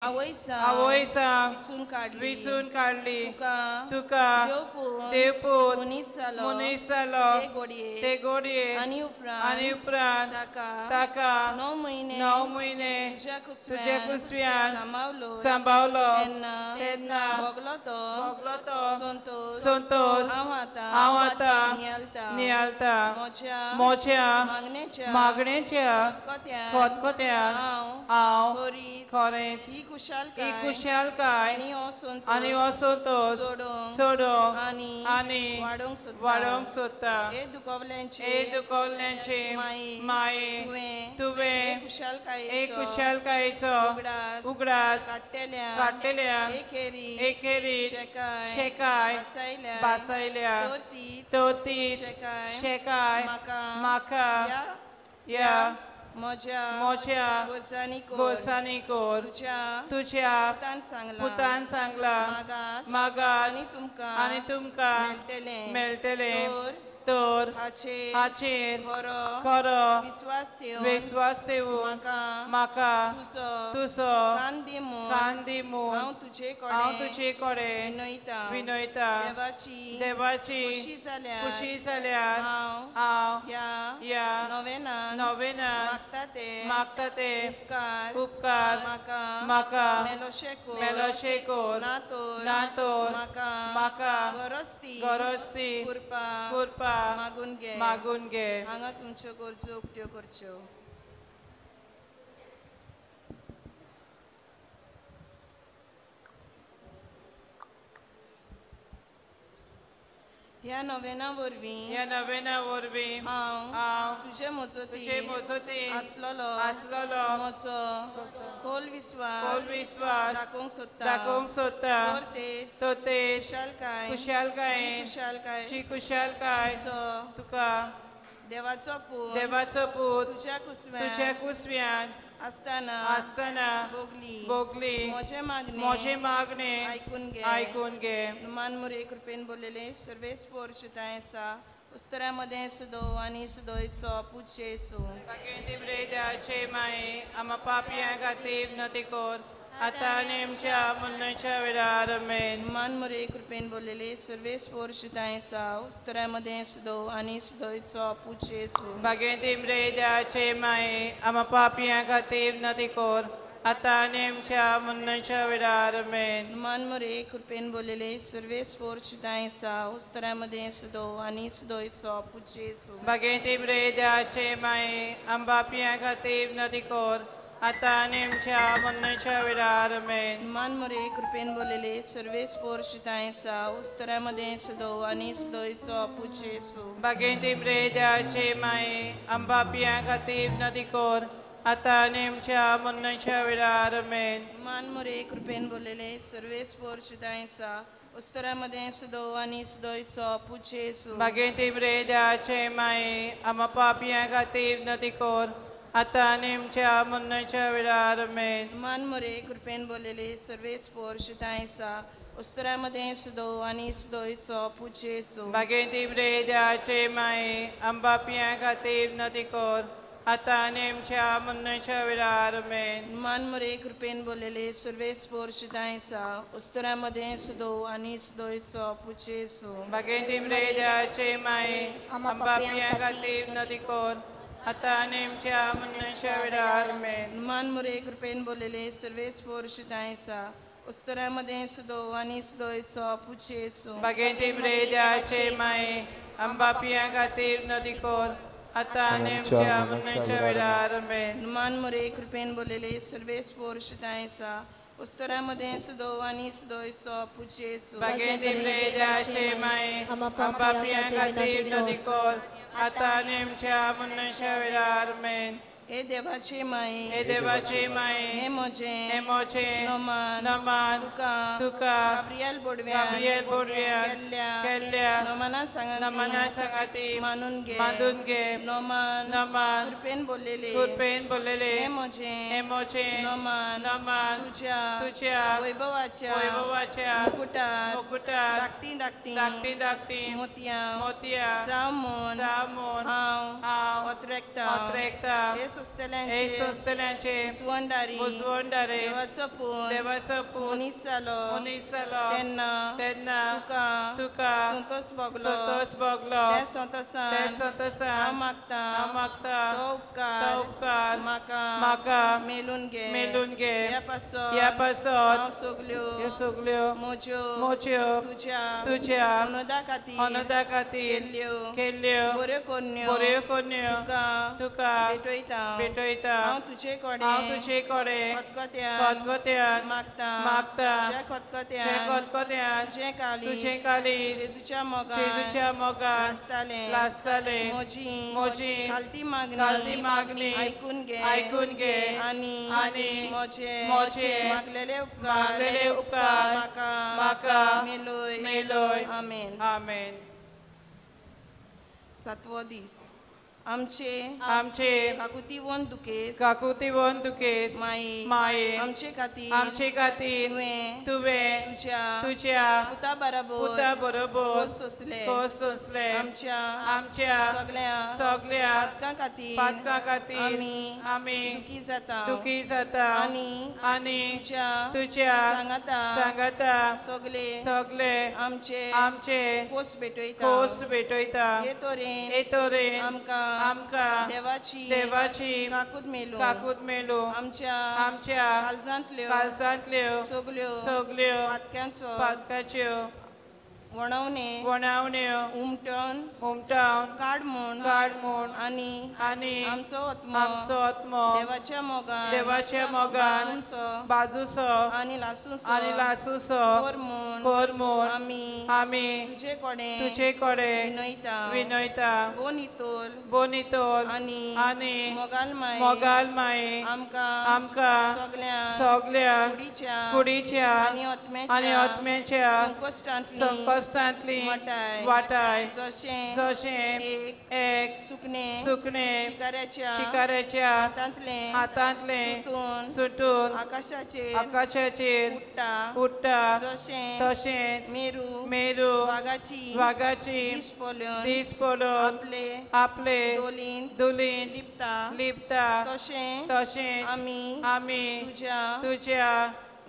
आवयसांक विचून काडली तुका देवपूत मनीस जालो ते घडये आनी उपरांत ताका 9 म्हयने तुज्या कुसव्यान सांबावलो तेन्ना भोगलो तो संतोष हांव आतां नियाळता म्हज्या मागणेच्या खतखत्यान हांव खरेंच ही खुशालकाय आनी हो संतोष सोडूंक आनी वाडोवंक सोदता. हे दुखवल्ल्यांचे माये तुवें हे खुशालकायेचो उगडास काडटल्या एकेरीत शेकाय बासायल्या तर तीच शेकाय म्हाका ह्या म्हज्या गोरसांनी कर तुज्या पुतान सांगला मागात आनी तुमकां मेळटलें. तर हाचेर खरो विस्वास ठेवून म्हाका तुजो कान दी म्हूण हांव तुजे कडेन विनयता. देवाची खुशी जाल्यार हांव ह्या नोवेनान मागता ते उपकार म्हाका मेलोशे कर ना तर म्हाका गरज ती कृपा मागून घे. हांगा तुमच्यो गरजो उक्त्यो करच्यो. ह्या नोवेना वरवीं हांव तुजे मजती आसलेलो म्हजो खोल विस्वास दाखोवंक सोदता. तर खुशालकायेन खुशालकाय तुका देवाचो पूत तुज्या कुसव्यान आसतना भोगली म्हजें मागणें आयकून घे. नुमान मुरे कृपेन बोललेले सर्वेस पोरशताय आसा उस्तऱ्या मदें सुदो आनी सुदोयचो पूत जेजू. देवाचे माये आमा पापयां खातीर विनंती कर आतां आनी आमच्या मरणाच्या वेळार. आमेन. नुमान मुरे कृपेन बोललेले सर्वेस पोरशताय आसा उस्तऱ्या मदें सुदो आनी सुदोयचो पूत जेजू. भाग्यवंती देवाचे माये आमा पापयां खातीर विनंती कर आतां आनी आमच्या मरणाच्या वेळार. आमेन. नुमान मुरे कृपेन बोललेले सर्वेस पोरशताय आसा उस्तऱ्या मदें सुदो आनी सुदोयचो पूत जेजू. भाग्यवंती देवाचे माये आम पापयां खातीर विनंती कर आतां आनी आमच्या मरणाच्या वेळार. आमेन. नुमान मुरे कृपेन बोललेले सर्वेस पोरशताय आसा उस्तऱ्या मदें सुदो आनी सुदोयचो पूत जेजू. भाग्यवंती देवाचे माये आम पापयां खातीर विनंती कर आतां आनी आमच्या मरणाच्या वेळार. आमेन. नुमान मुरे कृपेन बोललेले सर्वेस पोरशताय आसा उस्तऱ्या मदें सुदो आनी सुदोयचो पूत जेजू. भाग्यवंती देवाचे माये आमा पापयां खातीर विनंती कर आतां आनी आमच्या मरणाच्या वेळार. आमेन. नुमान मुरे कृपेन बोललेले सर्वेस पोरशताय आसा उस्तऱ्या मदें सुदो आनी सुदोयचो पूत जेजू. भाग्यवंती देवाचे माये आम पापयां खातीर विनंती कर आतां आनी आमच्या मरणाच्या वेळार. आमेन. नुमान मुरे कृपेन बोललेले सर्वेस पोरशताय आसा उस्तऱ्या मदें सुदो आनी सुदोयचो पूत जेजू. भाग्यवंती देवाचे माये आम पापयां खातीर विनंती कर आतां आनी आमच्या मरणाच्या वेळार. आमेन. नुमान मुरे कृपेन बोललेले सर्वेस पोरशताय आसा उस्तऱ्या मदें सुदो आनी सुदोयचो पूत जेजू. भाग्यवंती देवाचे माये आम पापयां खातीर विनंती कर आतां आनी आमच्या मरणाच्या वेळार. आमेन. नुमान मुरे कृपेन बोललेले सर्वेस पोरशताय आसा उस्तऱ्या मदें सुदो आनी सुदोयचो पूत जेजू. भाग्यवंती देवाचे माये आम पापयां खातीर विनंती कर आतां आनी आमच्या मरणाच्या वेळार. आमेन. हे देवाचे माये, हे देवाचे माये, हे म्हजें, हे म्हजें नमन, नमन तुका, तुका गाब्रियल बोडव्यान, गाब्रियल बोडव्यान केल्ल्या, केल्ल्या नमना सांगाती, नमना सांगाती मानून घे, मानून घे, नमन, नमन, कृपेन बोललेले, कृपेन बोललेले, हे म्हजें, हे म्हजें नमन, नमन, तुझ्या, तुझ्या वैभवाच्या, वैभवाच्या मुकुटार, मुकुटार धाकटीं धाकटीं, धाकटीं धाकटीं मोतयां, मोतयां जावं म्हूण, जावं म्हूण हांव, हांव ओतरेकतां, ओतरेकतां, हे सोंसतल्यांचे सोंसतल्यांचे बुजवणदारी बुजवणदारे देवाचो पूत देवाचो पूत मनीस जालो मनीस जालो तेन्ना तेन्ना तुका तुका संतोष भोगलो संतोष भोगलो त्या संतोषान त्या संतोषान हांव मागता हांव मागता तो उपकार तो उपकार म्हाका म्हाका मेलून घे मेलून घे. ह्या पासत ह्या पासत हांव सगल्यो ह्यो सगल्यो म्हज्यो म्हज्यो तुज्या तुज्या अनुदा खातीर अनुदा खातीर केल्ल्यो केल्ल्यो बऱ्यो करण्यो बऱ्यो करण्यो तुका तुका भेटयता. भेटयता. हांव तुजे कडेन हांव तुजे कडेन खतखत्यान खतखत्यान मागता मागता ज्या ज्या खतखत्यान खतखत्यान तुजें काळीज तुजें काळीज जेजूच्या मोगान जेजूच्या मोगान लासतालें लासतालें म्हजी म्हजी खालती मागणी खालती मागणी आयकून घे आयकून घे आनी आनी म्हजे म्हजे मागलेले उपकार मागलेले उपकार म्हाका म्हाका मेलोय. मेलोय. आमेन. आमेन. सातवो दीस. आमचे आमचे काकुतीवन दुखेस काकुतीवन दुखेस माये माये आमचे खातीर आमचे खातीर तुवें तुवें तुज्या तुज्या पुता बरोबर पुता बरोबर खोस सोंसले खोस सोंसले आमच्या आमच्या सगळ्या सगळ्या पातकां खातीर पातकां खातीर आमी आमी दुखी जाता दुखी जाता आनी आनी तुज्या तुज्या सांगाता सांगाता सगळे सगळे आमचे आमचे खोस भेटयता खोस भेटयता. हे तरेन हे तरेन आमकां आमकां देवाची देवाची काकूत मेलू काकूत मेलू आमच्या आमच्या काळजांतल्यो काळजांतल्यो सगल्यो सगल्यो पातक्यांचो पातकाच्यो वणवणे वणावण्यो उमटून उमटावन काड म्हूण काड म्हूण आनी आनी आमचो आत्मो आमचो आत्मो देवाच्या मोगान देवाच्या मोगान बाजूचो बाजूचो आनी लासूचो आनी लासूचो कर म्हूण कर म्हूण आमी आमी तुजे कडेन तुजे कडेन विनयता. विनयता. बोनितोल बोनितोल आनी आनी मोगाल माये मोगाल माये आमकां आमकां सगळ्या सगळ्या कुडीच्या कुडीच्या आनी आनी आत्म्याच्या आत्म्याच्या संकश्टांतली संकश्टांतली वाटाय वाटाय जशें जशें एक एक सुकणें सुकणें शिकाऱ्याच्या शिकाऱ्याच्या हातांतलें हातांतलें सुटून सुटून आकाशाचेर आकाशाचेर उडटा उडटा जशें तशेंच मेरू मेरू वागाची वागाची दीस पळोवन दीस पळोवन आपले आपले दोलींत दुलीन लिपता लिपता तशें तशेंच आमी आमी तुज्या तुज्या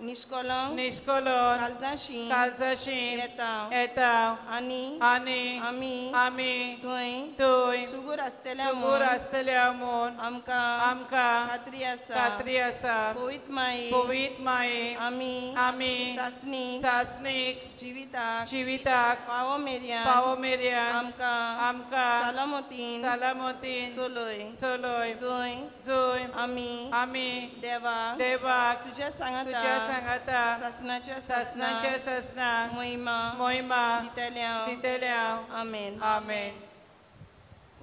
निष्कलंक निष्कलंक काळजाशी काळजाशी येता येता आनी आनी आमी आमी थंय थंय सुगूर आसतल्या सुगूर म्हूण आसतल्या म्हूण आमकां आमकां खात्री आसा. खात्री आसा. पवित्र माये पवित्र माये आमी आमी सासणीक सासणीक जिविताक जिविताक पावो मेरेन पावो मेरेन आमकां आमकां सलामतीन सलामतीन चलय चलय जंय जंय आमी आमी देवाक देवाक तुज्या सांगाता तुज्या सांगाता सासणाच्या सासणाच्या सासणाक मोहिमा मोहिमा दितल्या. दितल्या. आमेन. आमेन.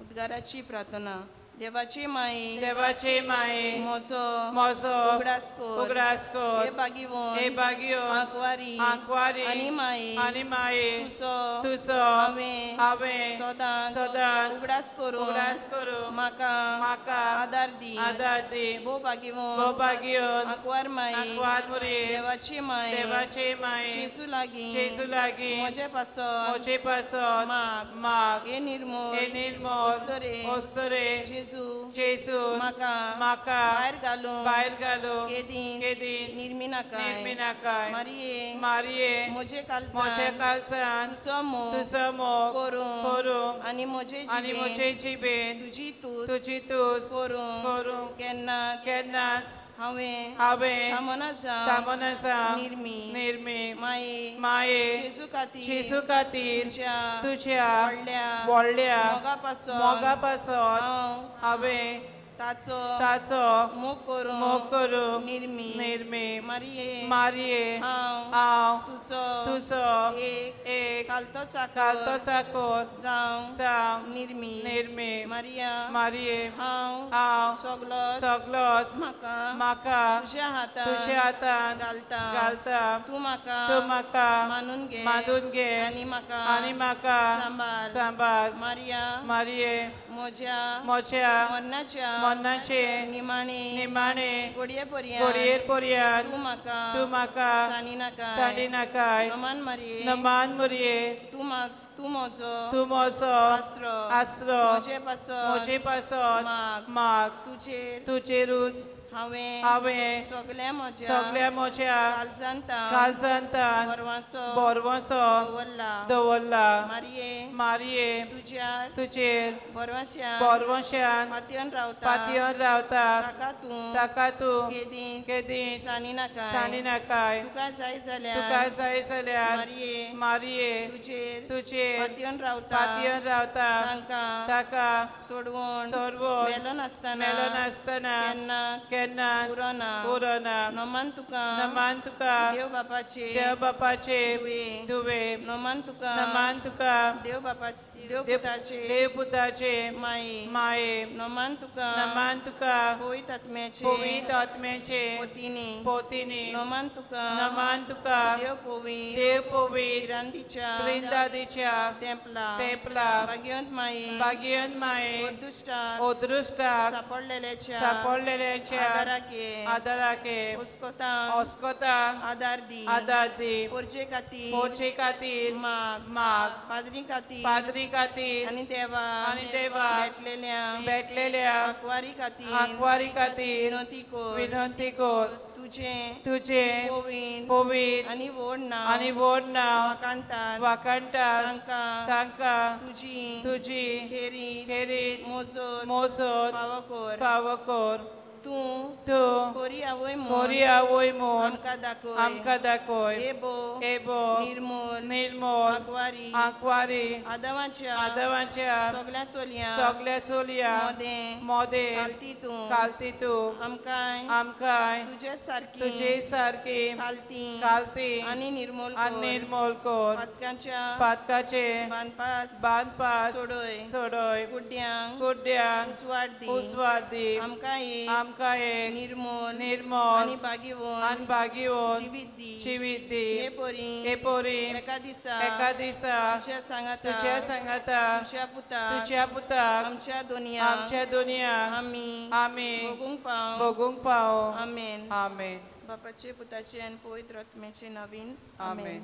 उद्गाराची प्रार्थना. देवाची माये देवाची माये म्हजो म्हजो उगडास कर उगडास कर हे बागीवन हे बागीवन आंकवारी आंकवारी आनी माये आनी माये तुजो तुजो हांवें हांवें सदांच सदांच उगडास करून उगडास करून म्हाका म्हाका आदार दी. आदार दी. भोव बागीवन भोव बागीवन आंकवार माये आंकवार मुरये देवाची माये देवाची माये जेजू लागीं जेजू लागीं म्हजे पासत म्हजे पासत माग माग हे निर्मोल हे निर्मोल अस्तुरे अस्तुरे जेजू जेजू म्हाका म्हाका भायर घालून भायर घालून केदींच केदींच निर्मिनाकाय. निर्मिनाकाय. मारिये मारिये म्हजे म्हजे काळजान काळजान तुजो मोग तुजो मोग करूंक करूंक आनी म्हजे आनी जिबेन म्हजे जिबेन तुजी तुस्त तुजी तुस्त करूंक करूंक केन्नाच केन्नाच हांवें हांवें थांबना जावं थांबना जावं निर्मी निर्मी माये माये जेजू खातीर जेजू खातीर तुज्या तुज्या व्हडल्या व्हडल्या मोगा पासत मोगा पासत हांव हांवें ताचो ताचो मोग करूंक मोग करूंक निर्मी निर्मी मारिये मारिये हांव हांव तुजो तुजो एक एक खालतो खालतो चाकर चाकर जावं जावं निर्मी निर्मी मारिया मारिये हांव हांव सगलोच सगलोच म्हाका म्हाका तुज्या हातान तुज्या हातान घालता घालता तूं म्हाका तूं म्हाका मानून घे मानून घे आनी म्हाका आनी म्हाका सांबाळ सांबाळ मारिया मारिये म्हज्या म्हज्या मरणाच्या मरणाचे निमाणे निमाणे घडये पर्यंत घडयेर पर्यंत तूं म्हाका तूं म्हाका सांडी नाकाय सांडी नाकाय. नमान मारये नमान मरये तूं म्हजो तूं म्हजो आसरो आसरो म्हजे पासत म्हजे पासत माग माग. तुजेर तुजेरूच हांवें हांवें सगळ्या म्हज्या सगळ्या म्हज्या काळजांतान काळजांतान भरवंसो भरवंसो दवरला. दवरला. मारये मारये तुज्या तुजेर भरवंश्यान भरवंश्यान पातयेवन रावता पातयेवन रावता ताका तूं ताका तूं केदींच केदींच सांडी नाकाय. सांडी नाकाय. तुका जाय जाल्यार तुका जाय जाल्यार मारये मारये तुजेर तुजेर पातयेवन रावता पातयेवन रावता तांकां ताका सोडवून सोडवून मेलो नासतना मेलो नासतना केन्नाच केन्नाच उरना. उरना. नमान तुका नमान तुका देव बापाचे देव बापाचे धुवे धुवे नमान तुका नमान तुका देव बापाचे देव पुताचे देव पुताचे माये माये नमान तुका नमान तुका पवित्र आत्म्याचे पवित्र आत्म्याचे पोतीनी पोतीनी नमान तुका नमान तुका देव पवित्र देव पवित्र त्रिंदादीच्या त्रिंदादीच्या तेंपला तेंपला भाग्यवंत माये भाग्यवंत माये अदृश्टाक अदृश्टाक सापडलेल्याच्या सापडलेल्याच्या आदाराके आदाराके ओस्कोतांक ओस्कोतांक आदार दी. आदार दी. पोरचे खातीर पोरचे खातीर माग माग. पाद्री खातीर पाद्री खातीर आनी देवा आनी देवा भेटलेल्या भेटलेल्या आंकवारी खातीर आंकवारी खातीर विनंती कर. विनंती कर. तुजें तुजें पवित्र पवित्र आनी व्हड नांव आनी व्हड नांव वाखाणटात वाखाणटात तांकां तांकां तुजी तुजी खेरीत खेरीत मोजत मोजत फावो कर. फावो कर. तूं तूं खरी आवय म्हूण खरी आवय म्हूण आमकां दाखय. आमकां दाखय. हे भो हे भो निर्मोल निर्मोल आंकवारी आंकवारी आदवाच्या आदवाच्या सगळ्या चलयां सगळ्या चलयां मोदें मोदें खालती तूं खालती तूं आमकां आमकां तुजे सारकी तुजे सारकी खालती खालती आनी निर्मोल आनी निर्मोल कर. पातकाच्या पातकाचे बांदपास बांदपास सोडय. सोडय. कुड्ड्यांक कुड्ड्यांक उजवाड दी. उजवाड दी. आमकां एक आमकां एक निर्मोल निर्मोल आनी भाग्यवंत आनी भाग्यवंत जिवीत दी. जिवीत दी. हे परी हे परी एका दिसा एका दिसा तुज्या सांगाता तुज्या सांगाता तुज्या पुताक तुज्या पुताक आमच्या दुनिया आमच्या दुनिया आमी आमी भोगूंक पाव भोगूंक पाव. आमेन. आमेन. बापाचे पुताचे आनी पवित्र आत्म्याचे नवीन आमेन.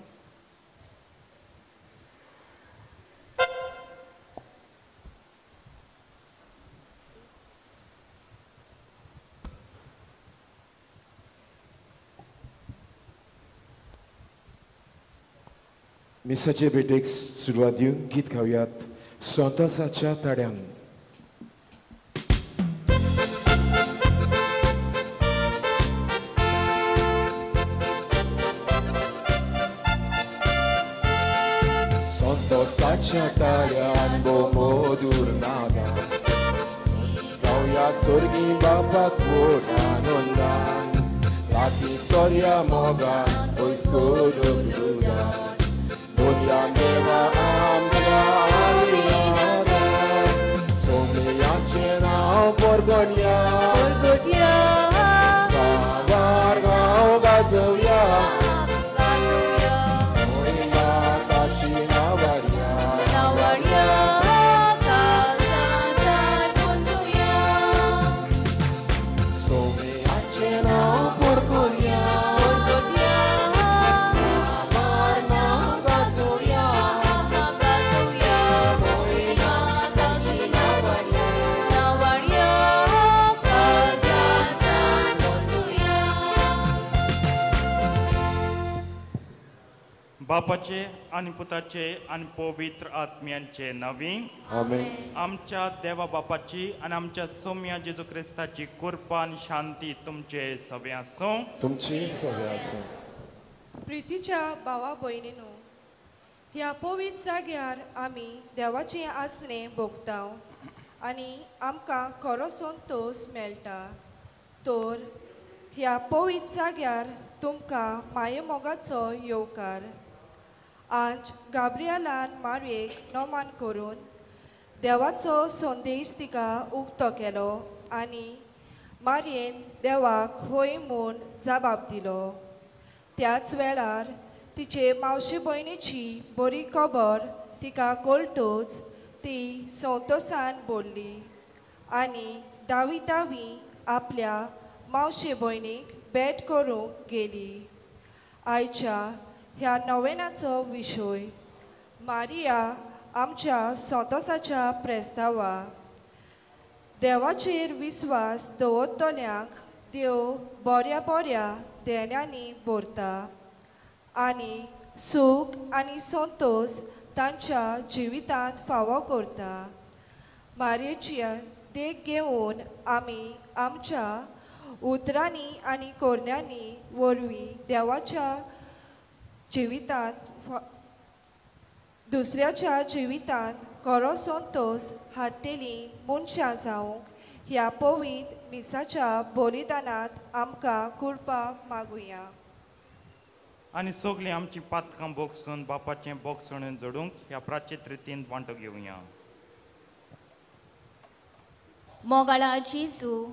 मिसाचे भेटेक सुरवात दिवन गीत गावयात संतोसाच्या ताड्यान. संतोसाच्या ताळ्यान भोव मधूर नादान गावयात स्वर्गी बापाक व्हड आनंदान राती सोऱ्या मोगान पयस करूंक दुदान दुनिया देवा आमच्या सोमयाचें नांव परगण्या गांवार गांव गाजोवया ताची नावाडया सोमयाचें नांव परगण्या बापाचे आनी पुताचे आनी पवित्र आत्म्यांचे नांवी आमेन. आमच्या देवा बापाची आनी आमच्या सोम्या जेजू क्रिस्ताची कृपा आनी शांती तुमचे सगळे आसूं. तुमची सगळे आसूं. प्रितीच्या भावा भयणीनो, ह्या पवित्र जाग्यार आमी देवाचें आसणें भोगता आनी आमकां खरो संतोश मेळटा. तर ह्या पवित्र जाग्यार तुमकां मायेमोगाचो येवकार. आज गाब्रियलान मारयेक नमान करून देवाचो संदेश तिका उक्तो केलो आनी मारयेन देवाक हय म्हूण जबाब दिलो. त्याच वेळार तिचे मावशी भयणीची बरी खबर तिका कळटूच ती संतोसान बोल्ली आनी धावी धावी आपल्या मावशे भयणीक भेट करूंक गेली. आयच्या ह्या नोवेनाचो विशय मारिया आमच्या संतोसाच्या प्रस्तावा. देवाचेर विस्वास दवरतल्यांक देव बऱ्या बऱ्या देण्यांनी भरता आनी सूख आनी संतोस तांच्या जिवितांत फावो करता. मारयेची देख घेवन आमी आमच्या उतरांनी आनी कोरण्यांनी वरवीं देवाच्या जिवितांत दुसऱ्याच्या जिवितांत खरो संतोस हाडटली मनशां जावंक ह्या पवित्र मिसाच्या बलिदानांत आमकां कृपा मागुया. आनी सगळीं आमची पातकां बोगसून बापाचें बोगसण जोडूंक ह्या प्राचीत रितीन वांटो घेवया. मोगाळा जेजू,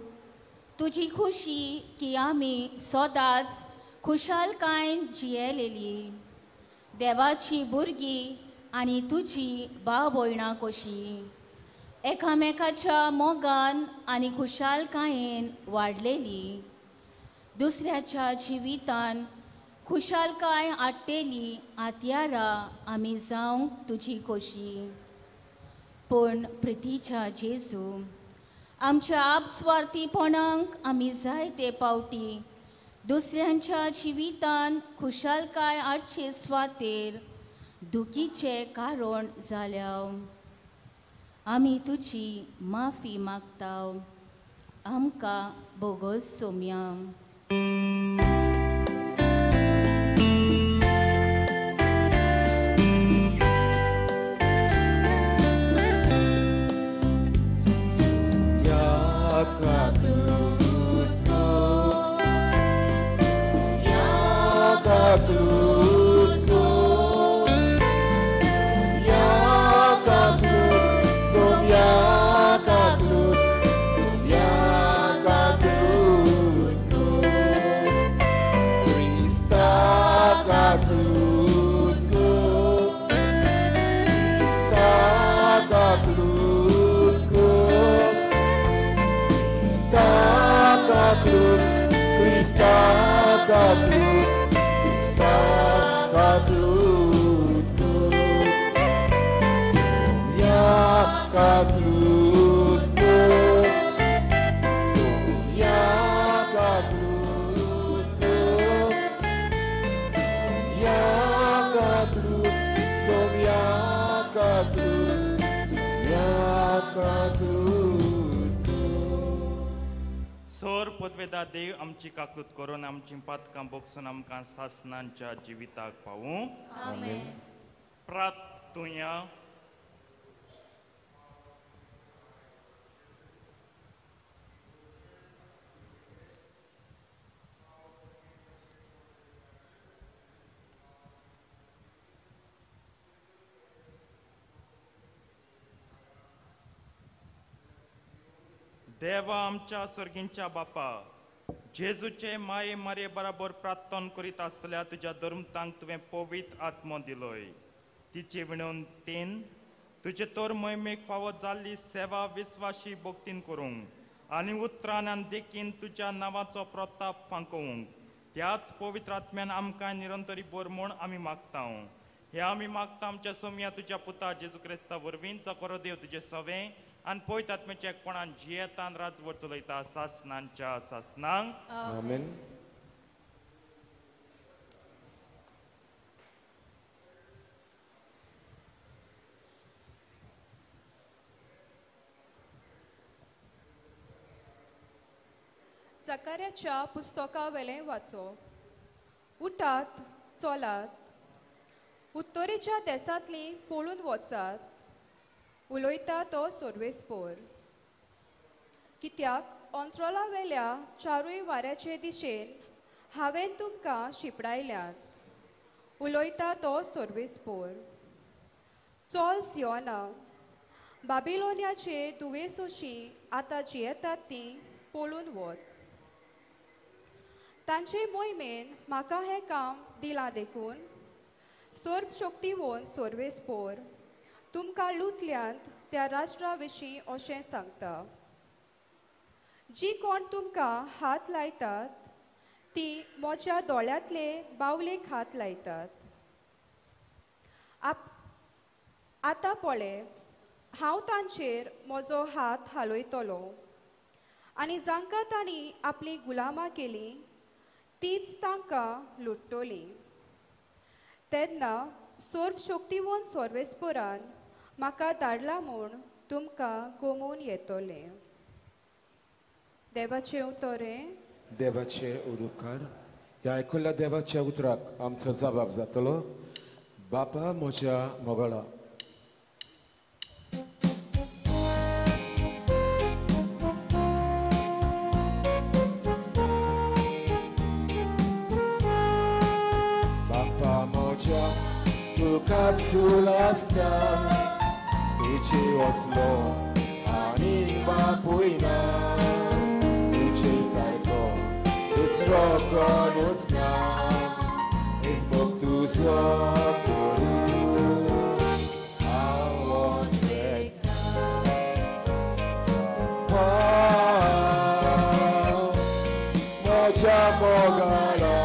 तुजी खुशी की आमी सदांच खुशालकायेन जियेलेली देवाची भुरगीं आनी तुजी भाव भयणां कशी एकामेकाच्या मोगान आनी खुशालकायेन वाडलेली दुसऱ्याच्या जिवितान खुशालकाय हाडटेली आत्यारा आमी जावंक तुजी खोशी. पूण प्रितीच्या जेजू, आमच्या आपस्वार्थीपणाक आमी जायते पावटी दुसऱ्यांच्या जिवितान खुशालकाय हाडचे स्वातेर दुखीचें कारण जाल्या. आमी तुजी माफी मागता, आमकां बोगस सोम्या. पदवेदा देव आमची काकूत करून आमची पातकां बोगसून आमकां सासनांच्या जिविताक पावूं. प्रार्थुया. देवा आमच्या सर्गींच्या बापा, जेजूचे माये मारये बराबर प्रार्थना करीत आसल्या तुज्या धर्मतांक तुवें पवित्र आत्मो दिलोय. तिचे विनंतीन तुजे तर मोहिमेक फावो जाल्ली सेवा विस्वाशी भक्तीन करूंक आनी उतरान आनी देखीन तुज्या नांवाचो प्रताप फांकोवंक त्याच पवित्र आत्म्यान आमकां निरंतरी बोर म्हूण आमी मागता. हे आमी मागता आमच्या सोम्या तुज्या पुता जेजू क्रिस्ता वरवीं, जो देव तुजे सवें आनी पवित्र आत्म्याच्या एकपणान जियेतान राजवट चलयता सासनांच्या सासनांक. आमेन. जकार्याच्या पुस्तका वेलें वाचो. उठात, चलात, उत्तरेच्या देसांतली पळून वचात, उलयता तो सर्वेस्पोर. कित्याक अंत्रोला वेल्या चारूय वाऱ्याचे दिशेन हांवें तुमकां शिपडायल्यात, उलयता तो सर्वेस्पोर. चोल सियोना, बाबिलोनियाचे दुवेसोशी आतां जियेतात ती पळून वच. तांचे मोहिमेन म्हाका हें काम दिलां देखून सर्व शक्तीवंत जी कोण तुमकां हात लायतात ती म्हज्या दोळ्यांतले बावलेक हात लायतात. आतां पळय, हांव तांचेर म्हजो हात हालयतलो आनी जांकां तांणी आपली गुलामां केली तीच तांकां लुट्टली. तेन्ना सर्वशक्तिवंत सर्वेस्परान म्हाका धाडला म्हूण तुमकां गोमोवन येतलें. देवाचें उतर हें. देवाचे उपकार. ह्या आयकुल्ल्या देवाच्या उतराक आमचो जबाब जातलो. बापा म्हज्या मोगाळा. बापा म्हज्या तुका चूल आसता, तुजे असलो आनी बापूय ना, तुजे सारको दुसरो कोणूच ना, मोग तुजो करूं हांव वचता. म्हज्या मोगाला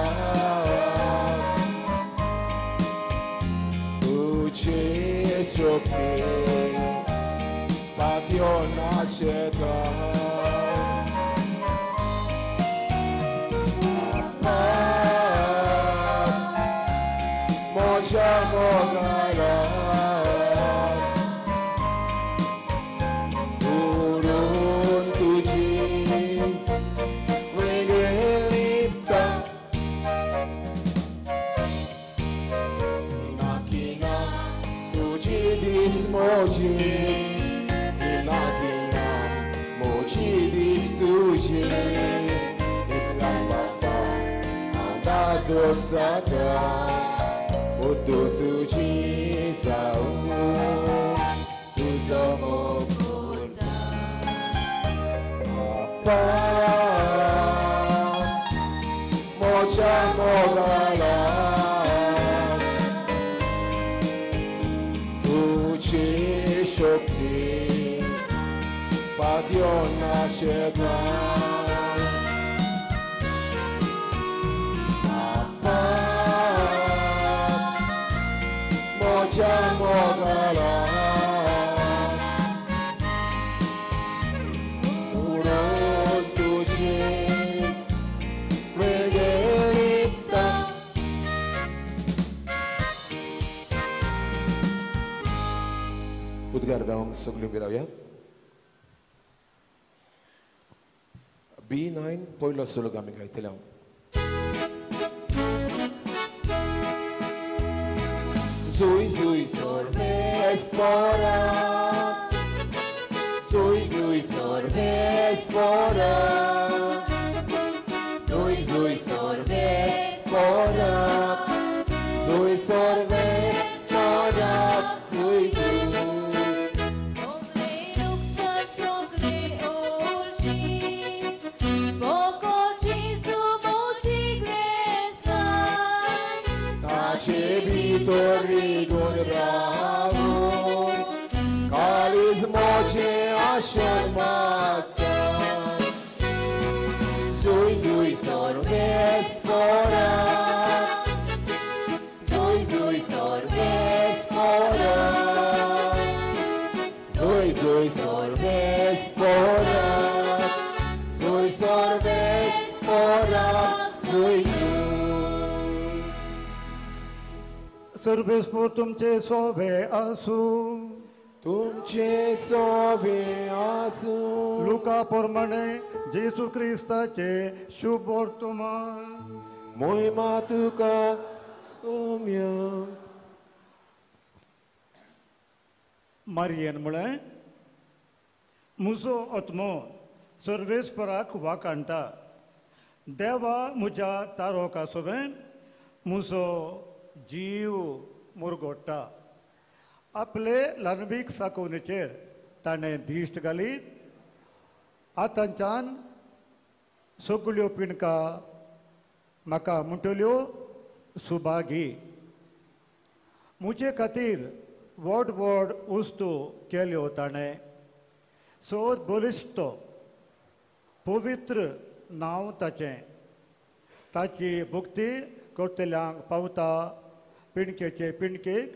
तुजे शक्ती पातयो नाशेता. म्हज्या मोगाला उरून तुजी वेगळी लिपता. किना तुजी दीस म्हजी, किना किना म्हजी दीस तुजी, इतला बापा हांव दादोस जाता, बुद्दू तुजी जावं तुजो मोग उरता. बापा म्हज्या मोगाला तुजी शक्ती पातयो नाशेता. बापा म्हज्या मोगाला उडोवन तुजी वेगळी लिपता. उद्गार गावंक सगळीं उबी रावया. B9 पयलो सलोक आमी गायतले. हांव Zui zui sorvespora, zui zui sorvespora, zui zui sorvespora, zui sorvespora, zui zui. Torrigon bravo, kalis moche asher mata. Zui zui sorvespora, zui zui sorvespora, zui zui sorvespora, zui sorvespora, zui zui. सर्वेस्पोर तुमचे सोवे आसूं, तुमचे सोवे आसूं. लुका प्रमाणे जेजू क्रिस्ताचे शुभ वर्तमान. मोहिमा तुका सोम्या. मारियेन म्हळें, म्हजो आत्मो सर्वेस्पराक वाखाणटा, देवा म्हज्या तारोका सोबें म्हजो जीव मुरगोट्टा. आपले ल्हानवीक साकोवणेचेर ताणें दिश्ट घाली. आतांच्यान सगळ्यो पिणका म्हाका म्हणटल्यो सुभागी. म्हजे खातीर व्हड व्हड वस्तू केल्यो ताणें. सोद बलिश्ट पवित्र नांव ताचें. ताची भक्ती करतल्यांक पावता, पिणकेचे पिणकेक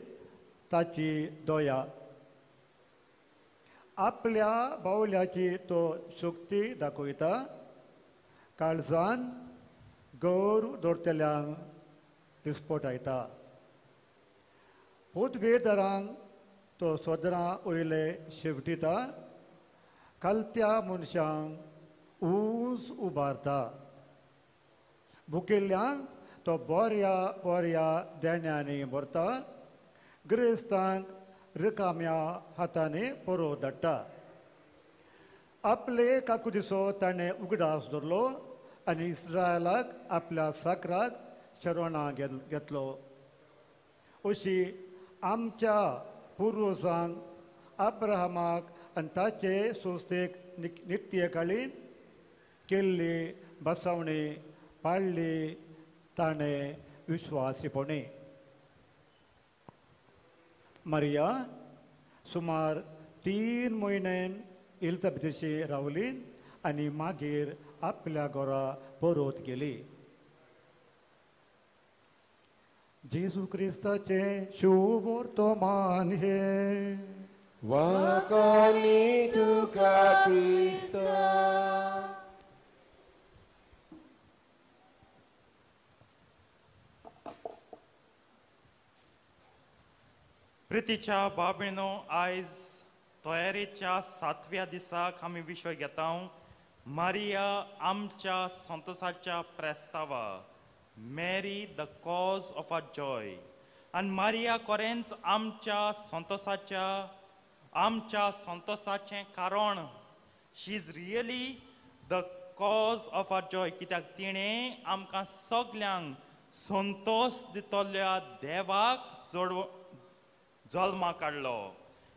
ताची दया. आपल्या बावल्याची तो शक्ती दाखयता, काळजान गौरव दवरतल्यांक विस्फोटायता. पदवेदारांक तो सदरां वयले शेवटिता, कालत्या मनशांक ऊंच उबारता. भुकेल्ल्यांक तो बऱ्या बऱ्या देण्यांनी भरता, गिरेस्तांक रिकाम्या हातांनी परत धाडटा. आपले काकुदिसो ताणें उगडास दवरलो आनी इस्रायलाक आपल्या साकराक शरणां घेतलो. अशी आमच्या पुर्वजांक अब्राहमाक आनी ताचे संस्थेक नित्य काळी केल्ली बसवणी पाळ्ळी ताणें विश्वासीपणी. मारिया सुमार 3 म्हयने एलिजाबेथीशी रावली आनी मागीर आपल्या घरा परत गेली. जेजू क्रिस्ताचें शुभ वर्तमान हें. वाकानी तुका क्रिस्ता. प्रितीच्या बाबेनो, आयज तयारेच्या 7व्या दिसाक आमी विशय घेता मारिया आमच्या संतोसाच्या प्रस्तावा, Mary the cause of our joy. आनी मारिया कोरेंच आमच्या संतोसाच्या आमच्या संतोसाचें कारण. She is really the cause of our joy, कित्याक तिणें आमकां सगल्यांक संतोस दितल्या देवाक जोड जल्मा काडलो.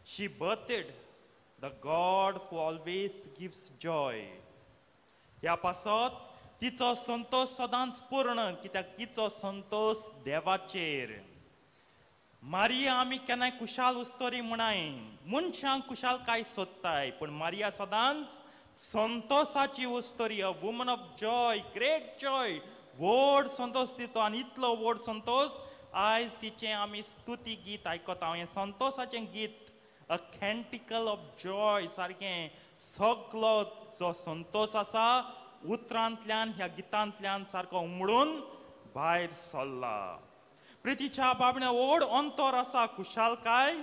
She birthed the God who always gives joy. ह्या पासत तिचो संतोश सदांच पूर्ण, कित्याक तिचो संतोश देवाचेर. मारिया आमी केन्नाय कुशाल उस्तोरी म्हणाय, मनशांक कुशालकाय सोदताय, पूण मारिया सदांच संतोसाची उस्तोरी, a woman of joy, great joy, व्हड संतोश दितो. आनी इतलो व्हड संतोश आयज तिचें आमी स्तुती गीत आयकता. हें संतोसाचें गीत, अ कॅन्टिकल ऑफ जॉय, सारकें सगलो जो संतोश आसा उतरांतल्यान ह्या गितांतल्यान सारको उमळून भायर सरला. प्रितीच्या बाबण्या, व्हड अंतर आसा कुशालकाय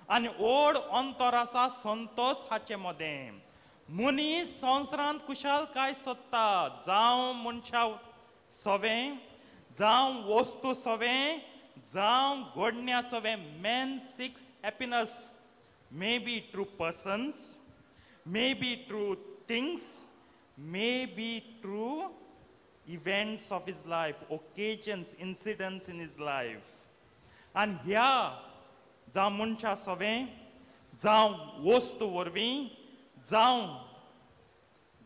आनी व्हड अंतर आसा संतोश हाचे मदें. मनीस संवसारांत कुशालकाय सोदता, जावं मनशा सवें, जावं वस्तू सवें, जावं घडण्या सवें. Man seeks happiness may be through persons, may be through things, may be through events of his life, occasions, incidents in his life. आनी ह्या जावं मनशा सवें, जावं वस्तू वरवीं, जावं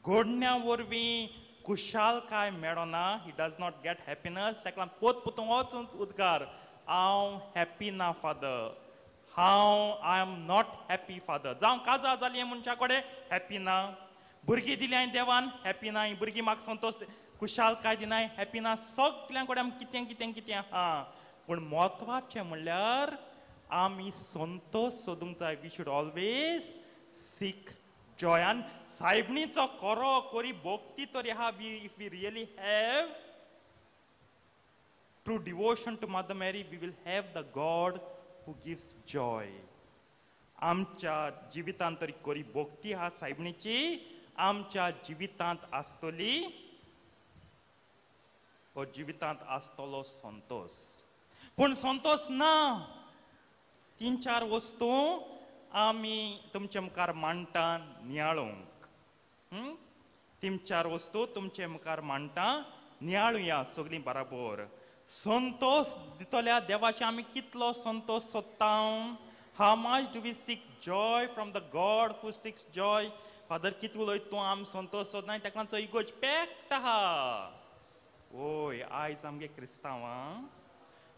घडण्या वरवीं कुशालकाय मेळना. He does not get happiness. ताका लागून पोत पोतून वचून उद्गार, हांव हॅप्पी ना फादर, हांव I am not happy father. जावं काजार जाली मनशा कडेन हॅप्पी ना, भुरगीं दिली हांवें देवान हॅप्पी ना, भुरगीं म्हाका संतोश कुशालकाय दिनाय हॅप्पी ना. सगल्यां कडेन आमी कितें कितें कितें आहा, पूण म्हत्वाचें म्हणल्यार आमी संतोश सोदूंक जाय. We should always seek joy. आनी सायबणीचो कोरो कोरी भक्ती तरी आहा. We if we really have true devotion to Mother Mary, we will have the God who gives joy. आमच्या जिवितांत तरी कोरी भक्ती आहा सायबणीची आमच्या जिवितांत आसतली, हो जिवितांत आसतलो संतोश. पूण संतोश ना. 3-4 वस्तू आमी तुमचे मुखार मांडटा नियाळूंक. 3-4 वस्तू तुमचे मुखार मांडटा नियाळुया सगळीं बराबर. संतोश दितल्या देवाचे आमी कितलो संतोश सोदता. How much do we seek joy from the God who seeks joy? Father कितें उलयता तूं, आमी संतोश सोदनाय, ताका लागून इगोर्ज पॅक्ट आहा. ओय, आयज आमगे क्रिस्तांवां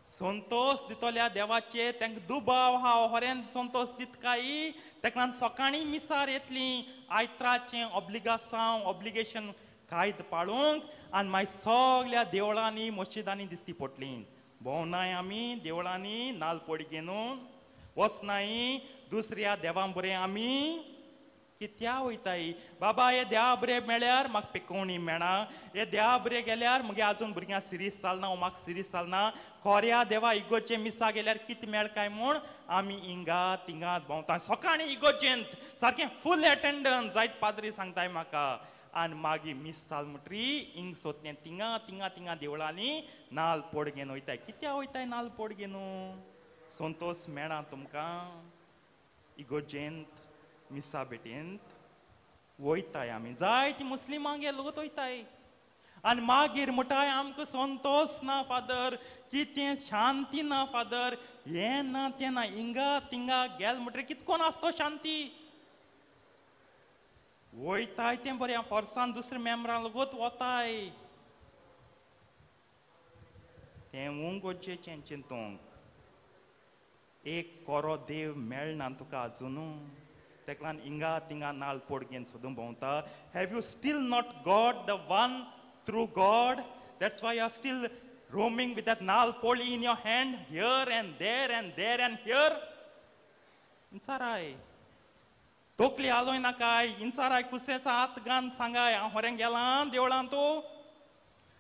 संतोष दितोल्या देवाचे तांकां दुबाव हा होऱ्यान संतोष दित काय तेका लागून सकाळीं मिसार येतली आयत्राचें ऑब्लिगासांव ऑब्लिगेशन कायद पाळूंक आनी मागीर सगल्या देवळांनी मस्जिदांनी दिसती पडली. भोंवनाय आमी देवळांनी नाल पोडी घेवन वचनाय दुसऱ्या देवां बरें आमी कित्या वयताय. बाबा हे देवा बरें मेळ्यार म्हाका पिकोवणी मेळना, हे देवा बरें गेल्यार मुगे आजून भुरग्यां सिरीस चलना, म्हाका सिरीस चलना, खोऱ्या देवा इगोचे मिसा गेल्यार कितें मेळ काय म्हूण आमी हिंगा तिंगा भोंवता. सकाळीं इगोजेंत सारकें फूल एटेंडन्स जायत पाद्री सांगताय म्हाका आनी मागीर मीस चाल म्हणटरी हिंग सोतलें तिंगा तिंगा तिंगा देवळांनी नाल पोड घेवन वयताय. कित्या वयताय नाल पोड घेवन? संतोष मेळना तुमकां इगोजेंत मिसा भेटेंत वयताय आमी जायती मुस्लिमांगेर लोक वयताय आनी मागीर म्हणटाय आमकां संतोष ना फादर, कितें शांती ना फादर, हें ना तें ना, हिंगा तिंगा गेल म्हणटरी कितकोन आसतो शांती. वयताय तें बरें फोर्सान दुसऱ्या मेम्बरां लोगोत वताय तें गरजेचें चिंतूंक. एक कोरो देव मेळना तुका आजून, तेका लागून हिंगा तिंगा नाल पोड घेवन सोदून भोंवता. Have you still not got the one true God? That's why you are still roaming with that नाल पोळी in your hand here and there and there and here. इंचाराय तोकली आलोय नाकाय, इंचाराय कुसेचा हात घान सांगाय हांव होरें गेलां देवळान तूं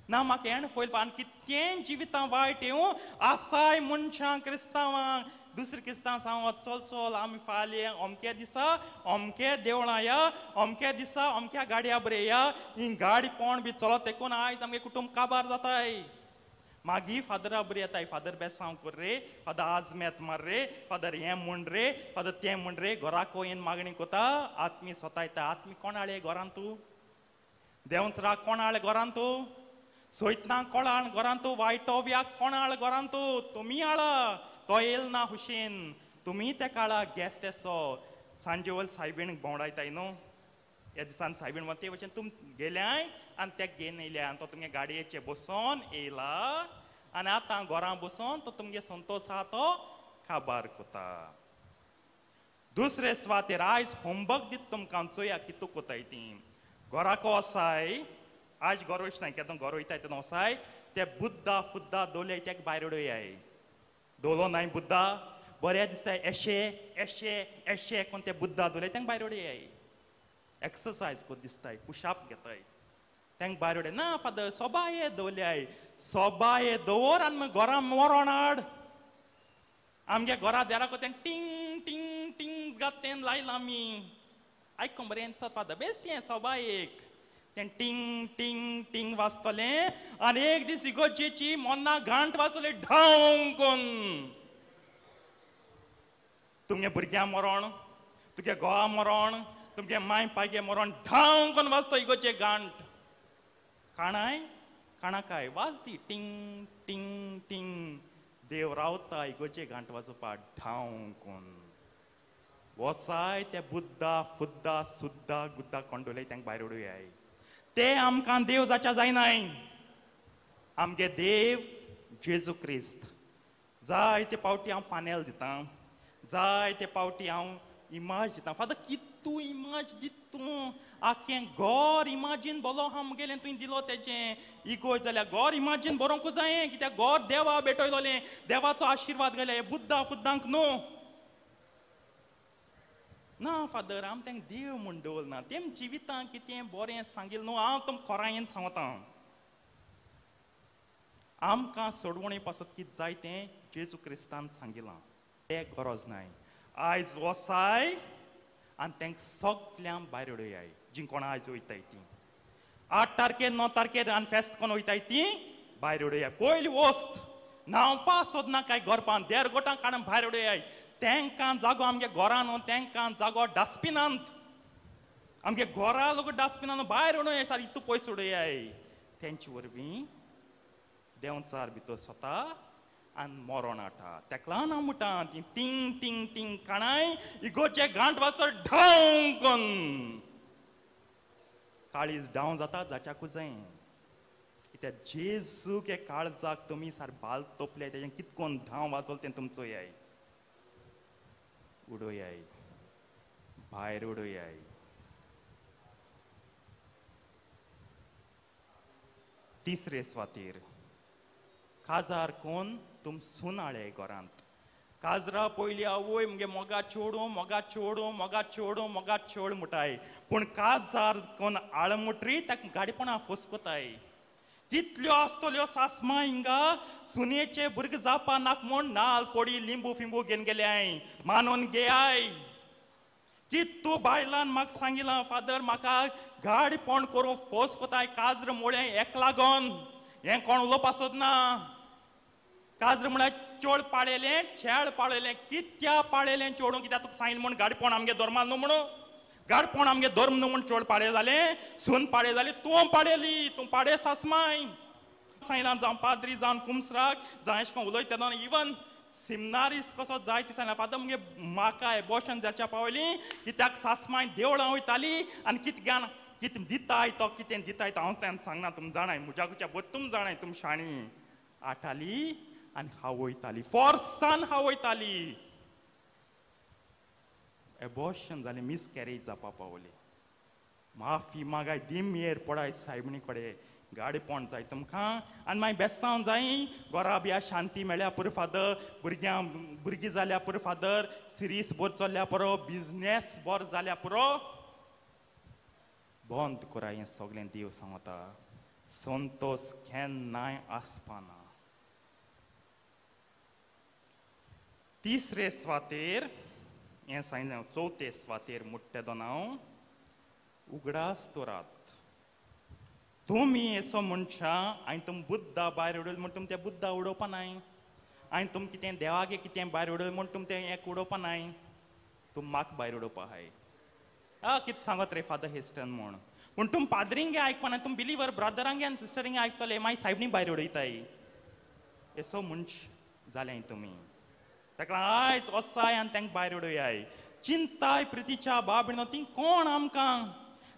ना म्हाका हेण फयल आनी कितें जिवितां वायट येवं आसाय मनशां क्रिस्तांवांक. दुसरे क्रिस्तांव सांग चल चल आमी फाल्यां अमके दिसा अमके देवळां या, अमके दिसा अमक्या गाडया बरे या, ही गाडी पोण बी चलत तेकून आयज आमगे कुटुंब काबार जाताय. मागीर फादरा बरी येताय, फादर बेसांव कर रे, फादर आजमेत मार रे, फादर हें म्हण रे, फादर तें म्हण रे, घराक येवन मागणी कोता. आत्मी स्वता येता. आत्मी कोणाळे घरान तूं? देंवचरा कोणाळे घरान तूं? सोयतना कोणाळ घरान तूं? वायटोव्याक कोणाळ घरान तूं? तुमी आळा तो येयल ना हुशेन, तुमी त्या काळा गॅस्ट एसो सांजे वयल सायबीण भोंवडायताय न्हू. ह्या दिसान सायबीण वता ते भशेन तुम गेल्याय आनी तेका घेवन येयल्या आनी तो तुमगे गाडयेचे बसोन येयला आनी आतां घरां बसोन तो तुमगे संतोष आहा तो काबार कोता. दुसरे सुवातेर आयज होमवर्क दिता तुमकां, चोया कितू कोताय ती. घराको वसाय आयज घर वचनाय, केन्ना घर वयताय तेन्ना वसाय ते बुद्दा फुद्दा दोले तेका भायर उडयाय. दोलो नाय बुद्दा बरें दिसता एशे एशे एशे कोण ते बुद्दा दोले तेंका भायर उडयाय. एक्सरसायज कोत दिसताय, पुशाप घेताय तेंका भायर उडय ना फादर सोबाये दवल्याय, सोबाये दवर आनी मागीर घरा मरोण हाड. आमगे घरा देराको तें टिंग टिंग टिंग गात तें लायलां आमी आयकोंक बरें दिसता फादर बेश्टें हें सोबायेक तें टिंग टिंग टिंग वाजतलें आनी एक दीस इगोर्जेची मोन्ना घांट वाजतले ढांव कोन. तुमगे भुरग्यां मरोण, तुगे घोवा मरोण, तुमगे माय पायगे मरोण, ढांव कोन वाजतो इगोर्जे घांट. काणाय काणाकाय वाजती टिंग टिंग टिंग. देव रावता इगोर्जे घांट वाजोवपा ढांव कोन. वसाय ते बुद्दा फुद्दा सुद्दा गुद्दा कोंडोले तांकां भायर उडयाय. ते आमकां देव जाच्या जायनाय. आमगे देव जेजू क्रिस्त. जायते पावटी हांव पानेल दितां, जायते पावटी हांव इमाज दितां. फादर कितू इमाज दित तूं, आख्खें घोर इमाजीन बोलो आहा मुगेलें तुवें दिलो तेजें. इगोज जाल्यार घोर इमाजीन बरोवंकूच जायें, कित्याक घोर देवा भेटयलोलें, देवाचो आशिर्वाद गेले बुद्दा फुद्दांक न्हू. ना फादर आम तांकां देव म्हूण दवरना, तेम जिवितां कितें बरें सांगिल्लें न्हू. हांव तुमकां खोरायेन सांगता, आमकां सोडवणे पासत कितें जाय तें जेजू क्रिस्तान सांगिलां, तें गरज नाय. आयज वसाय आनी तांकां सगल्यांक भायर उडयाय जीं कोणा आयज वयताय तीं. 8 तारखेर 9 तारखेर आनी फेस्त कोण वयताय तीं भायर उडयाय. पयली वस्त न्हांवपा सोदना काय गोरपान देर गोटां काडून भायर उडयाय. तांकां जागो आमगे घरान न्हू, तांकां जागो डस्टबिनांत. आमगे घरा लोक डस्टबिनान भायर उडोवया सार इतू पयस उडयाय. तेंचे वरवीं देंवचार भितर स्वता आनी मरोण हाडटा. तेका लागून हांव म्हणटा ती टिंग टिंग टिंग काणाय इगोर्जे घांट वाजता ढांव कोन काळीज डावन जाता जाच्याकूच जाय. कित्याक जेजूक हे काळजाक तुमी सार बाल तोपले तेजें कितकोन धांव वाजोल तें तुमचो याय उडोयाय भायर उडोयाय. तिसरे स्वातीर काजार कोण तुम सुनाळे घरांत काजरा पयली आवय मुगे मोगा चेडूं मोगा चेडूं मोगा चेडूं मोगा चेड मुटाय पूण काजार कोण आळमुटरी ताका गाडीपणां फोसकोताय. कितल्यो आसतल्यो सासमा हिंगा सुनेचे भुरगे जावपा नाक म्हूण नाल पोडी लिंबू फिंबू घेवन गेल्याय मानून घेयाय. कितू बायलान म्हाका सांगिलां फादर म्हाका गाडीपण करूं फोस कोताय काजर मोळें एक लागोन हें कोण उलोवपा सोदना. काजर म्हळ्यार चोड पाळयलें छेळ पाळयलें कित्या पाळयलें चेडूं कित्याक तुका सांगिल्लें म्हूण गाडपण आमगे धर्मान न्हू म्हणून गाडपण आमगे धर्म न्हू म्हूण चोड पाळे जालें सून पाळे जाली तूं पाळयली तूं पाळे सासमाय सांगिलां जावं पाद्री जावन कुमसराक जावं एशें कोन्न उलयता तेन्ना इवन सिमनारीस कसो जाय ती सांगला फादर मुगे म्हाका एबॉर्शन जाच्या पावली कित्याक सासमाय देवळां वयताली आनी कितें ज्ञान कितें दिताय तो कितें दिताय तो हांव तेन्ना सांगना तुम जाणाय म्हज्याकुच्या बोत तुम जाणाय तुम शाणी आटाली आनी हावयताली फोर्सान हावयताली. एबॉर्शन जालें मिसकॅरेज जावपा पावली. माफी मागाय दिमयेर पडाय सायबणी कडेन गाडीपण जाय तुमकां आनी मागीर बेस्तांव जाय घरा बिया शांती मेळ्ळ्या पुरो फादर भुरग्यां भुरगीं जाल्या पुरो फादर सिरीस बरो चल्ल्या पुरो बिजनेस बरो जाल्या पुरो. बंद करा हें सगळें देव सांगता संतोष केन्नाय आसपाना. तिसरे स्वातेर हें सांगलें चवथे स्वातेर मुट्टे दोन हांव उगडास दवरात तुमी असो मनशां आनी तुम बुद्दा भायर उडयले म्हूण तुम त्या बुद्दा उडोवपा नाय आनी तुम कितें देवागे कितें भायर उडयलें म्हूण तुम तें एक उडोवपा नाय तुम म्हाका भायर उडोवपा आहाय. कितें सांगत रे फादर हेस्टन म्हूण पूण तुम पाद्रिंगे आयकपा नाय तुम बिलीवर ब्रदरांगे आनी सिस्टरिंगे आयकतले मागीर सायबणी भायर उडयताय असो मनश जालें तुमी. ताका आयज वसाय आनी तांकां भायर उडयाय. चिंताय प्रितीच्या बाबीनो ती कोण आमकां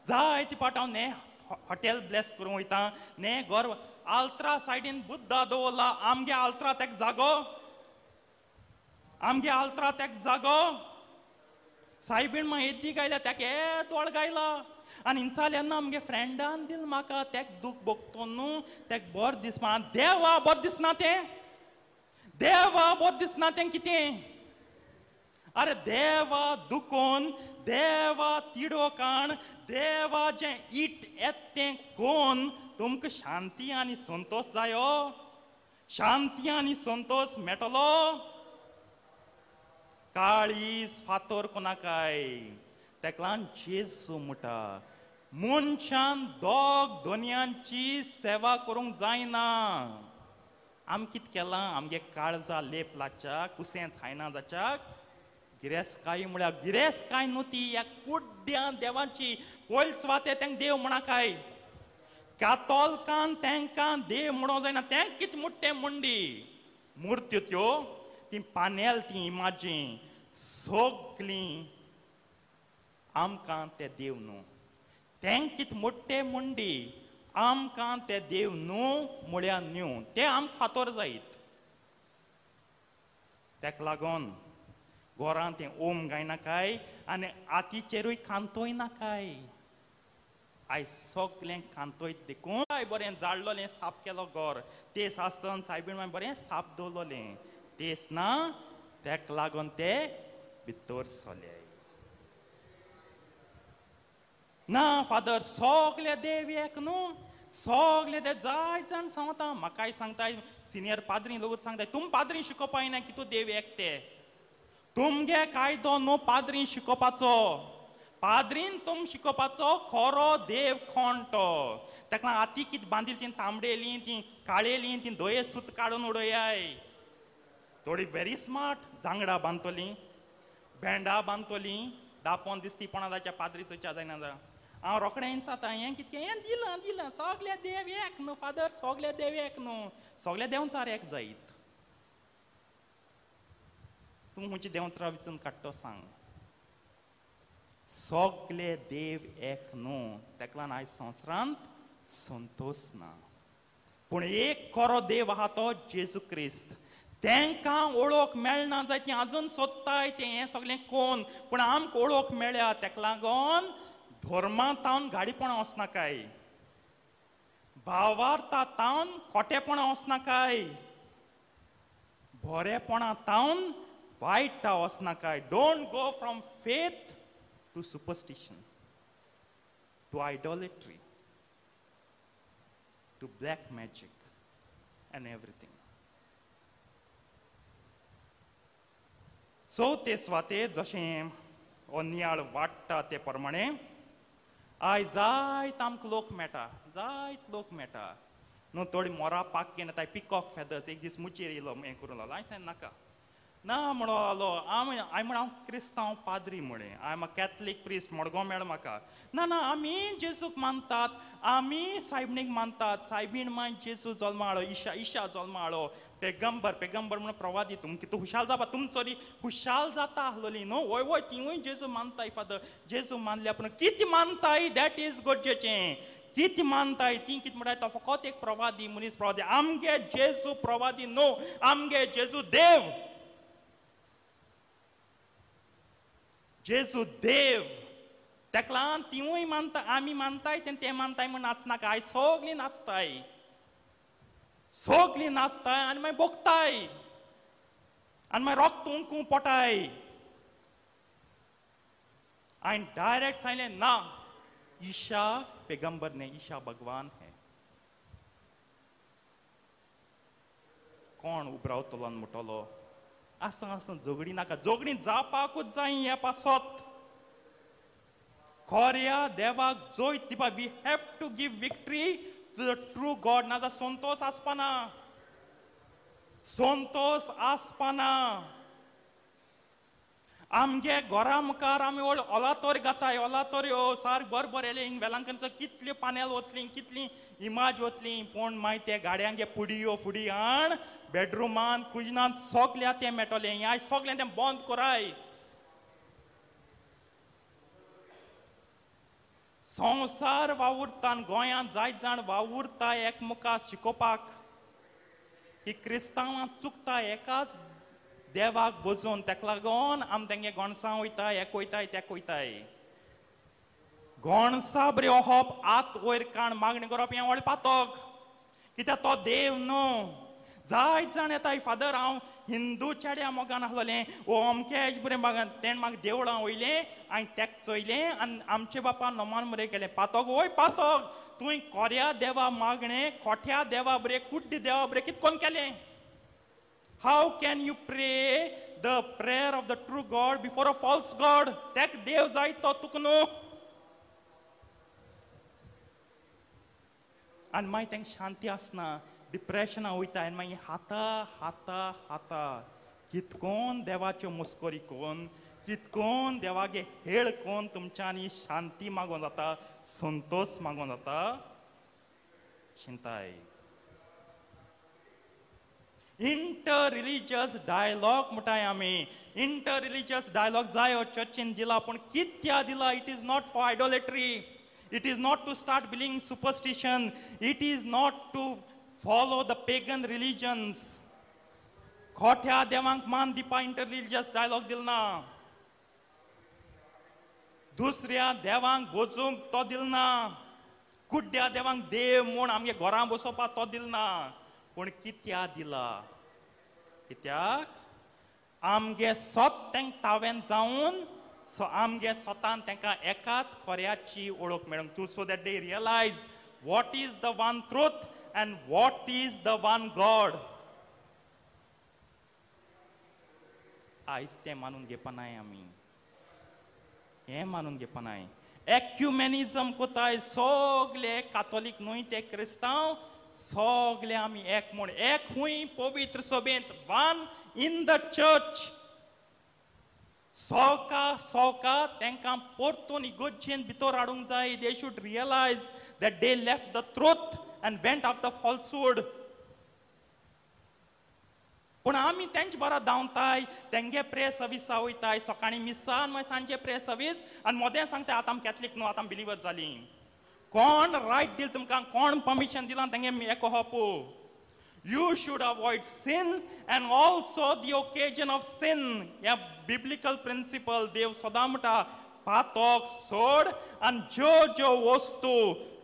जाय ती पाट हांव ने हॉटेल ब्लेस करूंक वयता ने घर आल्त्रा सायडीन बुद्दा दवरला आमगे आल्त्रा तेक जागो आमगे आल्त्रा तेक जागो सायबीण मागीर येद्दी गायल्या तेका येदोळ गायला आनी हिंचाल्यान आमगे फ्रेंडान दिल म्हाका तेक दूख भोगतो न्हू तेक बरें दिसपा देवा बरें दिसना तें देवा बरें दिसना तें कितें. अरे देवा दुकोन देवा तिडोकाण देवा जें it येत तें कोन तुमकां शांती आनी संतोश जायो शांती आनी संतोश मेळटलो. काळीज फातोर कोणाकाय तेका लागून जेजू म्हणटा मनशान दोग दोनयांची सेवा करूंक जायना. आमी कितें केलां आमगे काळजा लेप लागच्याक कुसें छायना जाच्याक गिरेस्तकाय म्हळ्यार गिरेस्तकाय न्हू ती ह्या कुड्ड्या देवाची पयले सुवातेर तांकां देव म्हणाकाय कातोलकान तांकां देव म्हणूंक जायना तें कितें मोट्टें मुंडी मुर्त्यो त्यो ती पानेल ती इमाजी सगळीं आमकां ते देव न्हू तें कितें मोट्टें मुंडी आमकां ते देव न्हू म्हळ्यार न्हू ते आमकां फातोर जायत. तेका लागून घरांत तें ओम गायनाकाय आनी आतीचेरूय कांतोय नाकाय. आयज सगळें कांतोयत देखून काय बरें जाळलोलें साफ केलो घर तेस आसतना सायबीण मागीर बरें साफ दवरलोलें तेस ना तेका लागून ते भितर सरले. ना फादर सगळे देव एक न्हू सगळे ते जाय जाण सांगता म्हाकाय सांगताय सिनियर पाद्री लोकूच सांगताय तुम पाद्री शिकोवपा येना की तूं देव एक ते तुमगे कायदो न्हू पाद्री शिकोवपाचो पाद्रीन तुम शिकोवपाचो खरो देव कोण तो. ताका आती कितें बांदिल ती तांबडेली ती काळेली ती दोये सूत काडून उडयाय. थोडी व्हेरी स्मार्ट जांगडां बांदतलीं भेंडां बांदतलीं दापोन दिसती पणा जाच्या पाद्री चोयच्या जायना जा हांव रोखडें जाता हें कितकें हें दिलां दिलां सगळे देव एक न्हू फादर सगळे देव एक न्हू सगळे देंवचार एक जायत तूं खंयची देंवचारा विचून काडटो सांग. सगळे देव एक न्हू तेका लागून आयज संवसारांत संतोश ना. पूण एक खरो देव आहा तो जेजू क्रिस्त. तेंकां ओळख मेळना जाय, ती आजून सोदताय तें हें सगळें कोण, पूण आमकां ओळख मेळ्ळ्या. तेका लागून धर्मा तावन गाडीपणां वचनाकाय, भावार्था तावन खोटेपणां वचनाकाय, बरेपणा तावन वायटा वचनाकाय. Don't go from faith to superstition, to idolatry, to black magic and everything. चवथे सुवातेर जशें हो नियाळ वाडटा ते प्रमाणे आयज जायत आमकां लोक मेळटा, जायत लोक मेळटा न्हू. थोडी मोरा पाक घेवन येताय, पिकॉक फेदर्स. एक दीस मुचेर येयलो हें करूं लागलो. हांवें सांगलें नाका ना म्हणो लागलो. हांवें म्हण हांव क्रिस्तांव पाद्री म्हळें, I am a Catholic priest. Madgaon मेळ म्हाका. ना ना, आमी जेजूक मानतात, आमी सायबणीक मानतात. सायबीण माय जेजू जल्मा हाडलो, इशा इशा जल्मा हाडलो, पेगंबर पेगंबर म्हणून प्रवादी. तुमकां तूं हुशाल जावपा, तुमचो हुशाल जाता आसलोली न्हू. वय वय, तिवूय जेजू मानताय फादर, जेजू मानल्या. पूण कितें मानताय that is गरजेचें. कितें मानताय ती कितें म्हणटाय, तो फकत एक प्रवादी मनीस प्रवादी. आमगे जेजू प्रवादी न्हू, आमगे जेजू देव. जेजू देव. तेका लागून तिवूय मानता, आमी मानताय ते मानताय म्हूण नाचनाका. आयज सगळीं नाचताय, सगळीं नाचताय आनी मागीर भोगताय आनी मागीर रोक्त उंकूं पोटाय. हांवें डायरेक्ट सांगलें ना, ईशा पेगंबर न्ही, ईशा भगवान हें. कोण उबरावतलो आनी म्हणटलो आसा आसा झगडी नाका, झगडी जावपाकूच जाय हे पासत. खऱ्या देवाक जैत दिवपा, we have to give victory to the true God. ना जाल्यार संतोश आसपाना, संतोश आसपाना. आमगे घरा मुखार आमी व्हड ओलातोर घाताय, ओलातोर सारक बरोबर येयले हिंग वेलांकन कितल्यो पानेल वतली, कितली इमाज वतली. पूण मागीर ते गाडयांगे पुडयो फुडी हाण बेडरुमान कुजनान सगल्या तें मेळटलें. हें आयज सगळें तें बंद कराय. संवसार वावुरता, गोंयांत जायत जाण वावुरता एकमुखार शिकोवपाक. ही क्रिस्तांवां चुकता एकाच देवाक बोजून. तेका लागून आमी तेंगे गोणसां वयताय, एक वयताय, तेक वयताय. गोणसा बरी ओहप, आत वयर काण मागणी करप हें व्हडलें पातक. कित्याक तो देव न्हू. जायत जाण येताय, फादर हांव हिंदू चेड्या मोगान आसलोलें, ओ अमके बरें मागान तेणें म्हाका देवळां वयलें, हांवें तेक चोयलें आनी आमचे बापान नमान बरें केलें. पातक वय पातक. तुवें कोऱ्या देवा मागणें, खोट्या देवा बरें, कुड्ड देवा बरें कितें कोण केलें? How can you pray the prayer of the true God before a false God? तेक देव जाय तो तुका न्हू. आनी मागीर तांकां शांती आसना, डिप्रेशना वयता आनी मागीर हाता हाता हाता कितकोन देवाच्यो मस्करी कोन, कितकोन देवागे हेळ कोन तुमच्यांनी शांती मागोन जाता, संतोश मागोन जाता. चिंताय इंटर रिलीजियस डायलॉग म्हणटाय आमी. इंटर रिलीजियस डायलॉग जायो चर्चीन दिला, पूण कित्या दिला? It is not for idolatry, it is not to start believing superstition, it is not to follow the pagan religions. खोट्या देवांक मान दिवपा इंटर रिलीजियस डायलॉग दिल ना, दुसऱ्या देवांक बोजूंक तो दिल ना, कुड्ड्या देवांक देव म्हूण आमगे घरां बसोवपाक तो दिल ना. पूण कित्या दिला? कित्याक आमगे सोत तेंक तावेन जावन सो आमगे स्वतान तांकां एकाच खोऱ्याची ओळख मेळूंक, to so that they realise what is the one truth and what is the one God. आयज तें मानून घेवपा नाय आमी, हें मानून घेवपा नाय. एक्युमेनिजम कोताय सगले कातोलीक न्हय ते क्रिस्तांव सगले आमी एक म्हूण, एक हुंय पवित्र सभेंत, वन इन the church. सोका सोका तांकां परतून इगोर्जेन भितर हाडूंक जाय. They should realise that they left the truth and went of the falsehood. पूण आमी तेंचे बरा धांवताय, तेंगे प्रे सर्विसा वयताय, सकाळीं मिसा आनी मागीर सांजे प्रे सर्वीस, आनी मोदें सांगता आतां आमी कॅथलीक न्हू, आतां आमी बिलिवर जालीं. कोण रायट दिल तुमकां, कोण परमिशन दिलां तेंगे एकोवप? You should avoid sin and also the occasion of sin. ह्या बिब्लिकल प्रिंसिपल देव सदां म्हणटा पातक सोड आनी ज्यो ज्यो वस्तू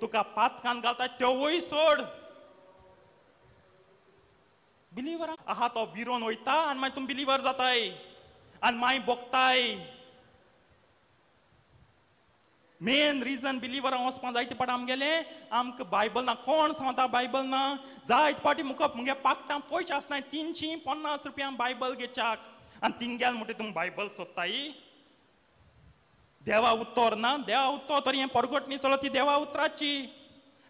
तुका पातकान घालता त्योवूय सोड. बिलीवर आहा तो विरोन वयता आनी मागीर तुमी बिलीवर जाताय आनी मागीर भोगताय. मेन रिजन बिलीवरां वचपाक जायते पाट आमगेलें आमकां बायबल ना. कोण सांगता बायबल ना? जायते पाटी मुखार मुगे पाकटां पयशे आसनाय 350 रुपया बायबल घेवच्याक आनी तिंगेल म्हणटा तुमी बायबल सोदताय. देवा उत्तर ना, देवा उत्तर तर हें परगट न्ही चलो ती देवा उतराची.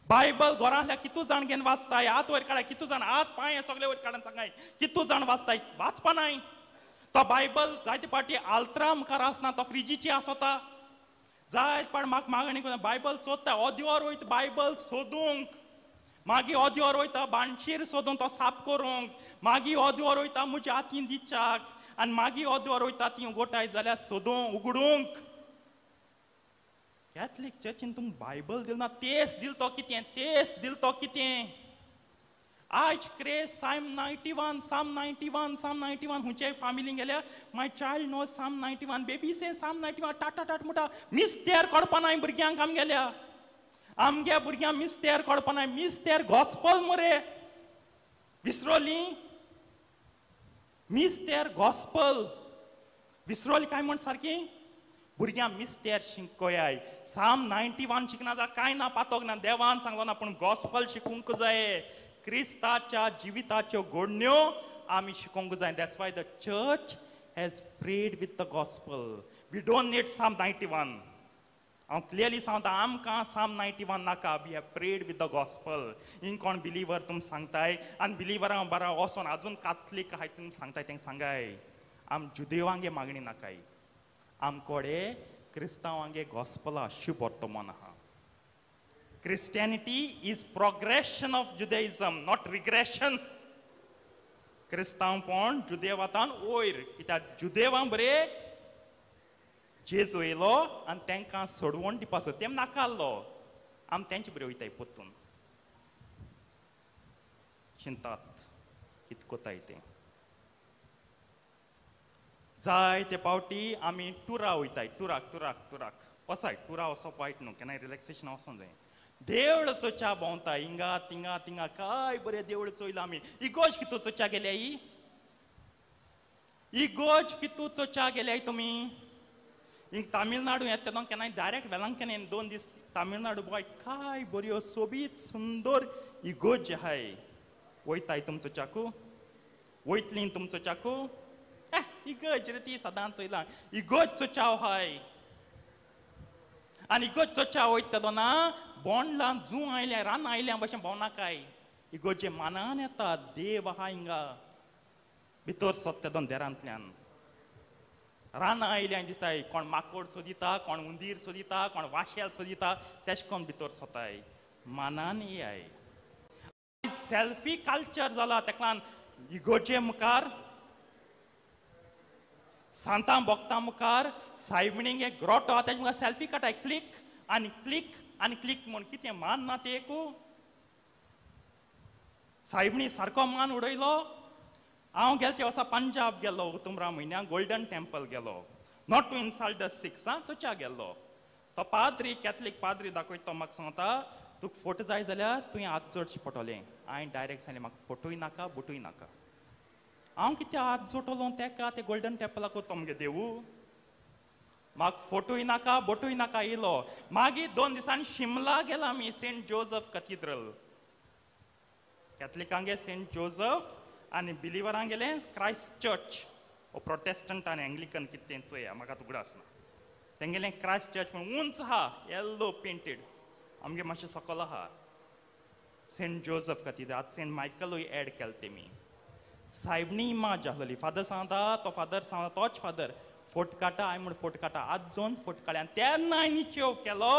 बायबल घरांतल्या कितू जाण घेवन वाचताय, हात वयर काडाय कितू जाण, हात पांय सगळे वयर काडून सांगाय कितू जाण वाचताय, वाचपा नाय. तो बायबल जायते पाटी आल्त्रा मुखार आसना, तो फ्रिजीची आसता. जायते पाट म्हाका मागणी करून बायबल सोदता, ओद्योर वयता बायबल सोदूंक, मागीर ओद्योर वयता बाणशीर सोदूंक तो साफ करूंक, मागीर ओद्योर वयता म्हज्या हातीन दिवच्याक आनी मागीर ओद्योर वयता ती उगोटाय जाल्यार सोदूंक उगडूंक. कॅथलीक चर्चीन तुमकां बायबल दिल ना, तेस दिल तो कितें, तेस दिल तो कितें. आयज क्रेज साम 91, साम 91, साम 91 खंयच्याय फामिलीन गेल्यार my child know Psalm 91, baby say Psalm 91 Tata टाट म्हणटा. मिस्तेर कोडपा नाय भुरग्यांक आमगेल्या, आमगे भुरग्यांक मिस्तेर कोडपा नाय. मिस्तेर गॉस्पल मरे विसरोली, मिस्तेर गॉस्पल विसरोली काय म्हण सारकी. भुरग्यांक मिस्तेर शिकयाय. साम 91 शिकना जाल्यार कांय ना, पातोक ना, देवान सांगलो ना, पूण गॉस्पल शिकूंक जाय. क्रिस्ताच्या जिविताच्यो घडण्यो आमी शिकोवंक जाय. That's why the church has prayed with the gospel. We don't need Psalm 91. हांव क्लियरली सांगता आमकां साम 91 नाका. We have prayed with the gospel. हिंग कोण बिलीवर तुमी सांगताय आनी बिलीवरां बरा वचोन आजून काथलीक आहाय तुमी सांगताय तेंका सांगाय आम जुदेवांगे मागणी नाकाय, आमकोडे क्रिस्तांवांगे गॉस्पला शुभ वर्तमान आहा. Christianity is progression of Judaism, not regression. क्रिस्तांवपण जुदेवातान वयर, कित्याक जुदेवां बरे जेजू येयलो आनी तांकां सोडवण दिवपाचो तेम नाकाल्लो, आम तेंचे बरे वयताय परतून चिंतात कित कोताय तें. जायते पावटी आमी टुरा वयताय, टुराक टुराक टुराक वचाय, टुरा वचप वायट न्हू, केन्नाय रिलॅक्सेशन वचोंक जाय. देवळ चोच्या भोंवता हिंगा तिंगा तिंगा, काय बरें देवळ चोयलां आमी. इगोज कितू चोच्या गेल्याय, इगोज कितू चोच्या गेल्याय तुमी. हिंग तामिळनाडू येता तेन्ना केन्नाय डायरेक्ट वेलांकनी 2 दीस तामिळनाडू बॉय काय बऱ्यो सोबीत सुंदर इगोज आहाय. वयताय तुमचो चाकू, वयतली तुमचो चाकू, इगोज रे ती सदांच चोयलां. इगोज चोच्या आहाय आनी इगोज चोच्या वयता तेन्ना बोंडलां जू आयल्या रानां आयल्या भशेन भोंवनाकाय. इगोजे मानान येता देव आहा हिंगा भितर सोदता दोन देरांतल्यान. रानां आयल्या दिसताय कोण माकोड सोदिता, कोण उंदीर सोदिता, कोण वाशेल सोदिता, तेश कोण भितर सोताय मानान येयाय. सेल्फी कल्चर जाला तेका इगोजे मुखार, सांतां भोगतां मुखार, सायबिणींक एक ग्रोटो आहा तेजे मुखार सेल्फी काडटाय, क्लिक आनी क्लिक आनी क्लिक म्हूण कितें मान ना ते एकू. सायबिणी सारको मान उडयलो. हांव गेलो ते वर्सा पंजाब गेल्लो उतुमरा म्हयन्याक, गोल्डन टेम्पल गेलो. Not to insult the Sikhs आं, चोच्या गेल्लो. तो पाद्री कॅथलीक पाद्री दाखयता तो म्हाका सांगता तुका फोटो जाय जाल्यार तुवें हात जोडचें पडटलें. हांवें डायरेक्ट सांगलें म्हाका फोटोय नाका बोटूय नाका. हांव कितें हात जोडटलो तेका ते गोल्डन टेम्पलाक तो मगे देवू, म्हाका फोटोय नाका बोटूय नाका. येयलो मागीर 2 दिसांनी शिमला गेला आमी, सेंट जोजफ कथिड्रल. कॅथलिकांगे सेंट जोजफ आनी बिलिवरां गेले क्रायस्ट चर्च. ओ प्रोटेस्टंट आनी एंग्लिकन कितें चोया म्हाका तुगडो आसना. तेंगेलें क्रायस्ट चर्च म्हण उंच आहा, येल्लो पेंटेड, आमगे मातशें सकल आहा. सेंट जोजफ कथिड्रल आतां सेंट मायकलूय एड केलें तेमी. सायबणी इमाज आसलेली. फादर सांगता तो फादर सांगता तोच फादर फोट काडटा. हांवें म्हण फोट काडटा आज जोन फोट काडल्या. आनी तेन्ना हांवें निचेव केलो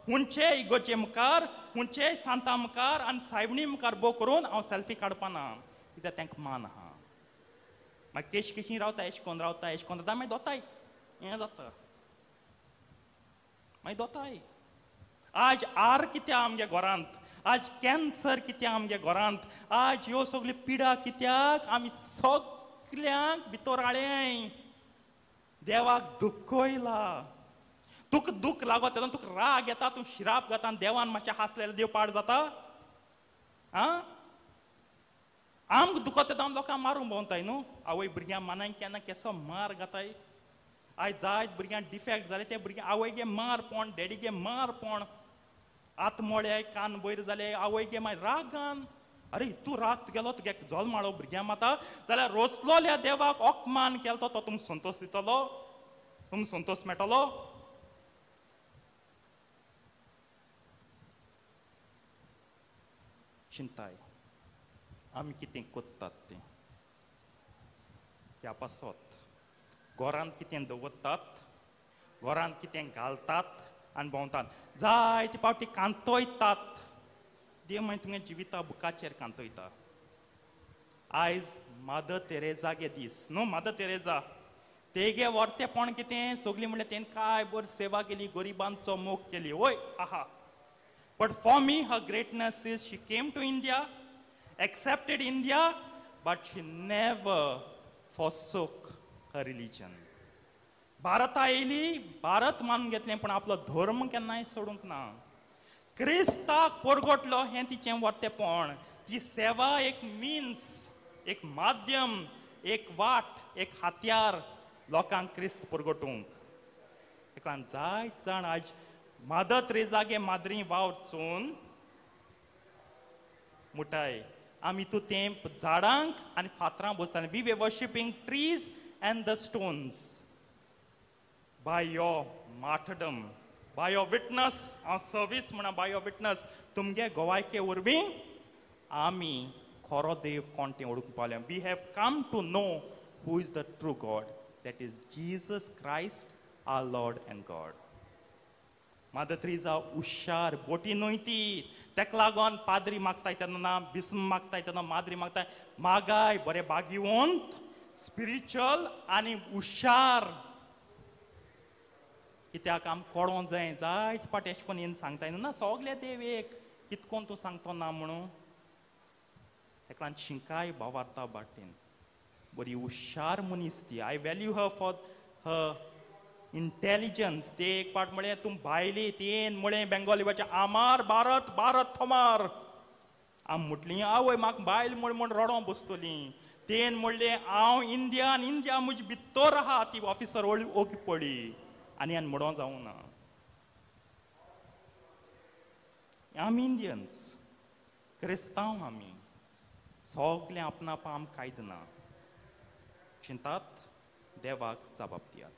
हुंचे इगोजे मुखार, हुंचे सांता मुखार आनी सायबणी मुखार बो करून हांव सेल्फी काडपा ना, कित्याक तांकां मान आहा. मागीर केश केशी रावता, एश कोन रावता, एश कोन रावता, मागीर दोताय हें जाता, मागीर दोताय. आज आर कित्या आमगे घरांत, आज कॅन्सर कित्या आमगे घरांत, आज ह्यो सगल्यो पिडा कित्याक आमी सगल्यांक भितर हाडलें. देवाक दुखयला. तुका दुख लागत तेन्ना तुका राग येता, तूं शिराप घाता आनी देवान मातशें हांसलें देव पाड जाता. आं, आमकां दुखत तेन्ना आमी लोकांक मारूंक भोंवताय न्हू. आवय भुरग्यांक मानाय केन्ना केसो मार घाताय. आयज जायत भुरग्यांक डिफेक्ट जाले ते भुरग्यां आवयगे मार पोण, डॅडीगे मार पोण, आत्मोळे कान वयर जाले, आवयगे मागीर रागान. अरे तूं राग तुगेलो तुगे जल्माळो भुरग्यां माता जाल्यार रोसलोल्या देवाक अपमान केलो तो तुमकां संतोश दितलो, तुमकां संतोश मेळटलो. चिंताय आमी कितें कोत्तात तें ह्या पासत घरांत कितें दवरतात, घरांत कितें घालतात आनी भोंवतात. जायते फावटी कांतयतात. देव मागीर तुमगे जिविता बुकाचेर कांतयता. आयज मदर तेरेजा गे दीस न्हू. मदर तेरेजा तेगे वर्तेपण कितें सगळीं म्हणल्यार तेणें काय बरी सेवा केली, गरिबांचो मोग केली. वय आहा. But for me her greatness is she came to India, accepted India, but she never forsook her religion. भारता येयली, भारत मानून घेतलें, पूण आपलो धर्म केन्नाय सोडूंक ना. क्रिस्ताक परगटलो हें तिचें वर्तेपण. ती सेवा एक मिन्स, एक माध्यम, एक वाट, एक हातयार लोकांक क्रिस्त परगटूंक. ताका जायत जाण आज मदर तेरेजागे माद्री वावचून मुठाय आमी तूं तें झाडांक आनी फातरां बसतालीं. We were worshipping trees and the stones. By your martyrdom, by your witness, हांव सर्वीस म्हणा, बाय your witness, तुमगे गोवायके वरवीं आमी खरो देव कोण तें ओळखूंक पावले. We have come to know who is the true God, that is Jesus Christ our Lord and God. Mother Teresa हुशार बोटी न्हय ती. तेका लागून पाद्री मागताय तेन्ना, बिस्म मागताय तेन्ना, माद्री मागताय, मागाय बरें भाग्यवंत, स्पिरिच्युअल आनी हुशार. कित्याक आम कोडों जाय जायते फावट एशें कोन्न येवन सांगताय न्हू, ना सगळे देव एक, कितकोन तूं सांगतो ना म्हणून. तेका लागून शिंकाय बावार्ता बाटेन. बरी हुशार मनीस ती. I value her for her intelligence. ते एक पाट म्हळें तूं भायली तेन म्हळें बेंगोली भाशे आमार भारत भारत थोमार. आम म्हटली आवय म्हाका बायल म्हण म्हण रडों बसतली. तेन म्हणलें हांव इंडिया आनी इंडिया म्हजी भितर आहा. ती ऑफिसर ओगी पडली आनी आनी म्हणों जावं ना. आमी इंडियन्स, क्रिस्तांव आमी, सगळें आपणाप आमकां कांय ना. चिंतात, देवाक जबाब दियात.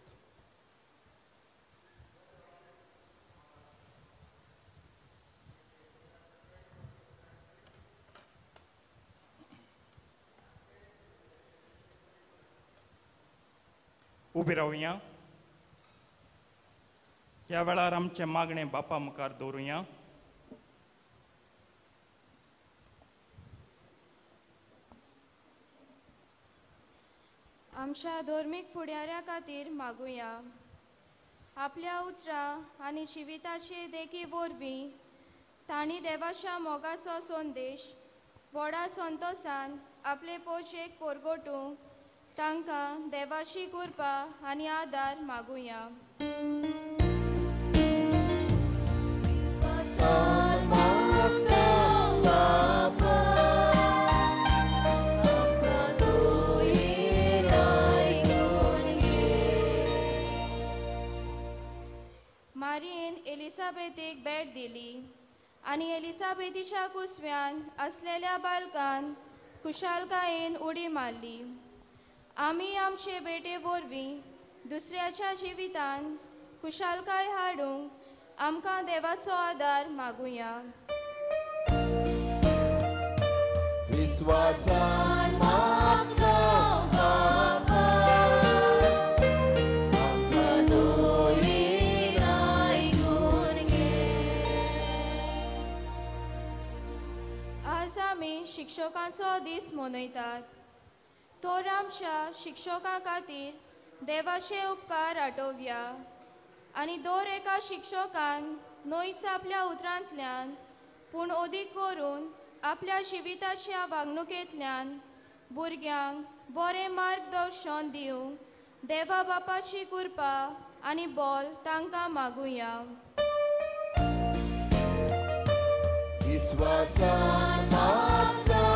उबी रावया. ह्या वेळार आमचें मागणें बापा मुखार दवरुया. आमच्या धर्मीक फुडाऱ्या खातीर मागुया. आपल्या उतरां आनी जिविताचे देखी वरवीं तांणी देवाच्या मोगाचो संदेश व्हडा संतोसान आपले पोशेक परगटूंक तांकां देवाची कृपा आनी आदार मागुया. मारियेन एलिसाबेथीक भेट दिली आनी एलिसाबेथीच्या कुसव्यान आसलेल्या बालकान खुशालकायेन उडी मारली. आमी आमचे भेटे वरवीं दुसऱ्याच्या जिवितान खुशालकाय हाडूंक आमकां देवाचो आदार मागुया. विश्वासान मागता बापा, आमकां दोयेर आयकून घे. आज आमी शिक्षकांचो दीस मनयतात. तर आमच्या शिक्षकां खातीर देवाचे उपकार आठोवया आनी दर एका शिक्षकान न्हयच आपल्या उतरांतल्यान पूण अदीक करून आपल्या जिविताच्या वागणुकेंतल्यान भुरग्यांक बरें मार्गदर्शन दिवंक देवा बापाची कृपा आनी बोल तांकां मागुया. विश्वासान मागता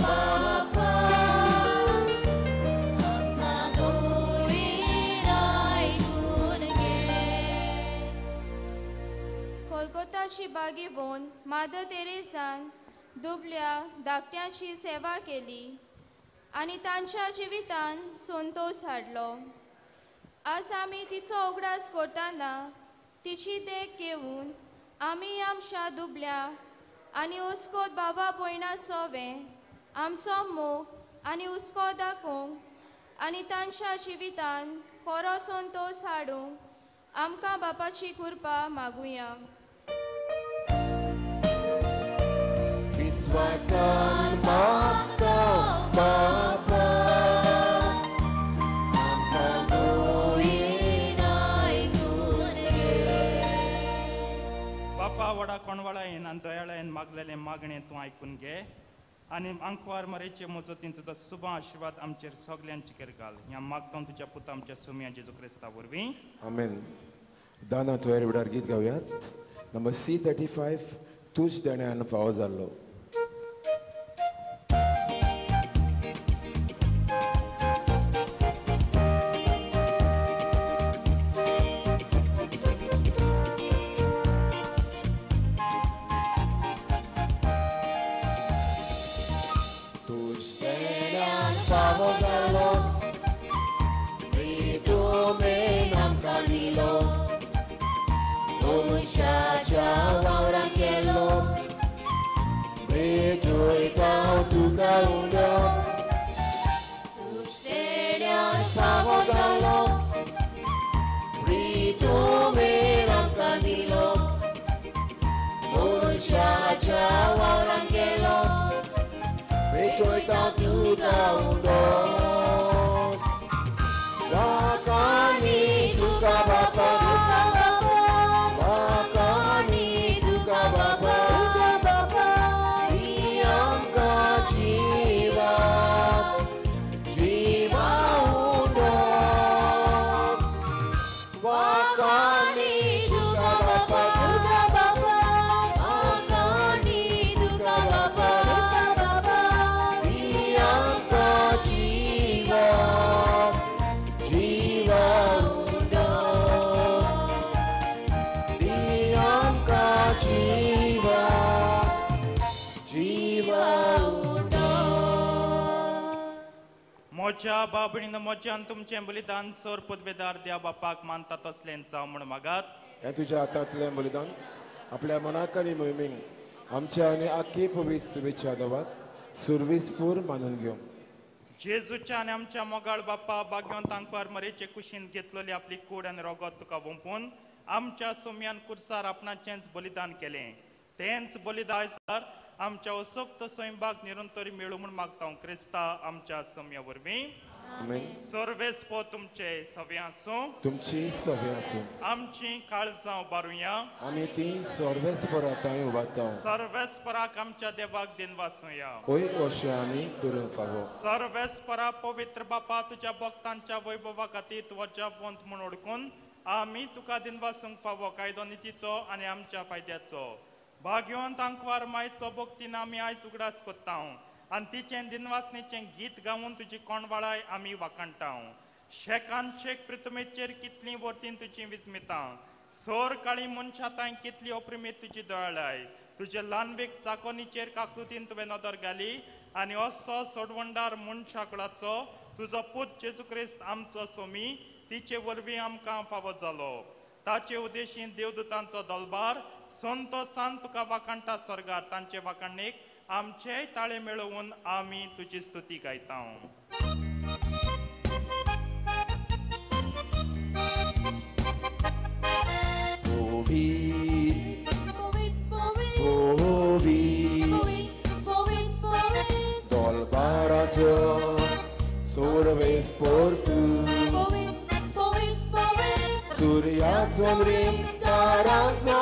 बापा आमकां दोयर आयकून घे. कोलकोताची बागेवन मादर तेरेसान दुबल्या धाकट्यांची सेवा केली आनी तांच्या जिवितान संतोश हाडलो. आज आमी तिचो उगडास करतना तिची देख घेवन आमी आमच्या दुबल्या आनी हुस्को बाबा भयणा सोवे आमचो मोग आनी हुस्को दाखोवंक आनी तांच्या जिवितान खरो संतोश हाडूंक आमकां बापाची कृपा मागुया. विश्वासान मागता बापा आमकां दोयर आयकून घे. बापा व्हडा कोणवाळायेन आनी दयाळायेन मागलेलें मागणें तूं आयकून घे आनी आंकवार मरेचे मजतीन तुजो सुबा आशिर्वाद आमचेर सगल्यांचेर घाल. ह्या मागता तुज्या पुता आमच्या सुम्या जेजू क्रिस्ता वरवीं. आमेन. दाना तुवें विडार गीत गावयात नंबर C35 तूज देण्यान फावो जाल्लो. म्हज्या बाबणीन म्हज्यान तुमचें बलिदान सोर पदवेदार द्या बापाक मानता तसलें जावं म्हूण मागात. हें तुज्या हातांतलें बलिदान आपल्या मनाक आनी मोहिमेन आमच्या आनी आख्खी पवित्र शुभेच्छा देवाक सुरवीसपूर मानून घेवं. जेजूच्या आनी आमच्या मोगाळ बापा बाग्योन तांकवार मरेचे कुशीन घेतलेली आपली कूड आनी रोगत तुका वोंपून आमच्या सोम्यान कुर्सार आपणाचेंच बलिदान केलें. तेंच बलिदान आमच्या असक्त स्वयंबाग निरंतर मेळू म्हूण मागता क्रिस्ता आमच्या सम्या वरवीं. सर्वेस पो तुमचे सवे आसूं तुमची सवे आसूं. आमची काळजां उबारुया आमी ती सर्वेस पराताय उबारता. सर्वेस पराक आमच्या देवाक दिनवासुया होय अशें आमी करूंक फावो. सर्वेस परा पवित्र बापा तुज्या भक्तांच्या वैभवा खातीर तुज्या वंत म्हूण ओडकून आमी तुका दिनवासूंक फावो कायदो नितीचो आनी आमच्या फायद्याचो. भाग्यवंत आंकवार मायचो भक्तीन आमी आयज उगडास कोत्ता आनी तिचें दिनवासनेचें गीत गावन तुजी कोणवाळाय आमी वाखाणटा. शेकान शेक प्रितमेचेर कितलीं वर्तीन तुजी विस्मितां सोर काळी मनशां तांय कितली अप्रिमीत तुजी दयाळाय. तुजे ल्हानवेक चाकोनीचेर काकृतीन तुवें नदर घाली आनी असो सोडवंडार मनशाकळाचो तुजो पूत जेजू क्रिस्त आमचो सोमी तिचे वरवीं आमकां फावो जालो. ताचे उद्देशीन देवदूतांचो दलबार संतोसान तुका वाखाणटा स्वर्गार तांचे वाखाणेक आमचेय ताळे मेळोवन आमी तुजी स्तुती गायता. सूर्याचो तारांचो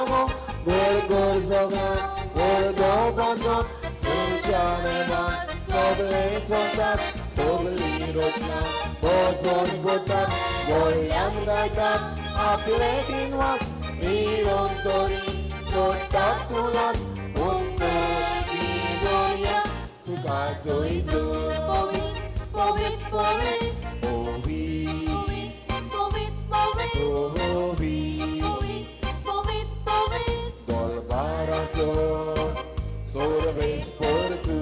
गोड गोड जोगां गोड गोपाचो तुमच्या नेमान सगळे चलतात सगळीं रचना भजन करतात व्हडल्यान गायतात आपले दिनवास निरंतरी सोडटात तुलास उत्सवी दर्या तुका जय पवित्र पवित्र पवित्र पवित्र पवित्र पवित्र पवित्र दलबाराचो सोरवेस परतू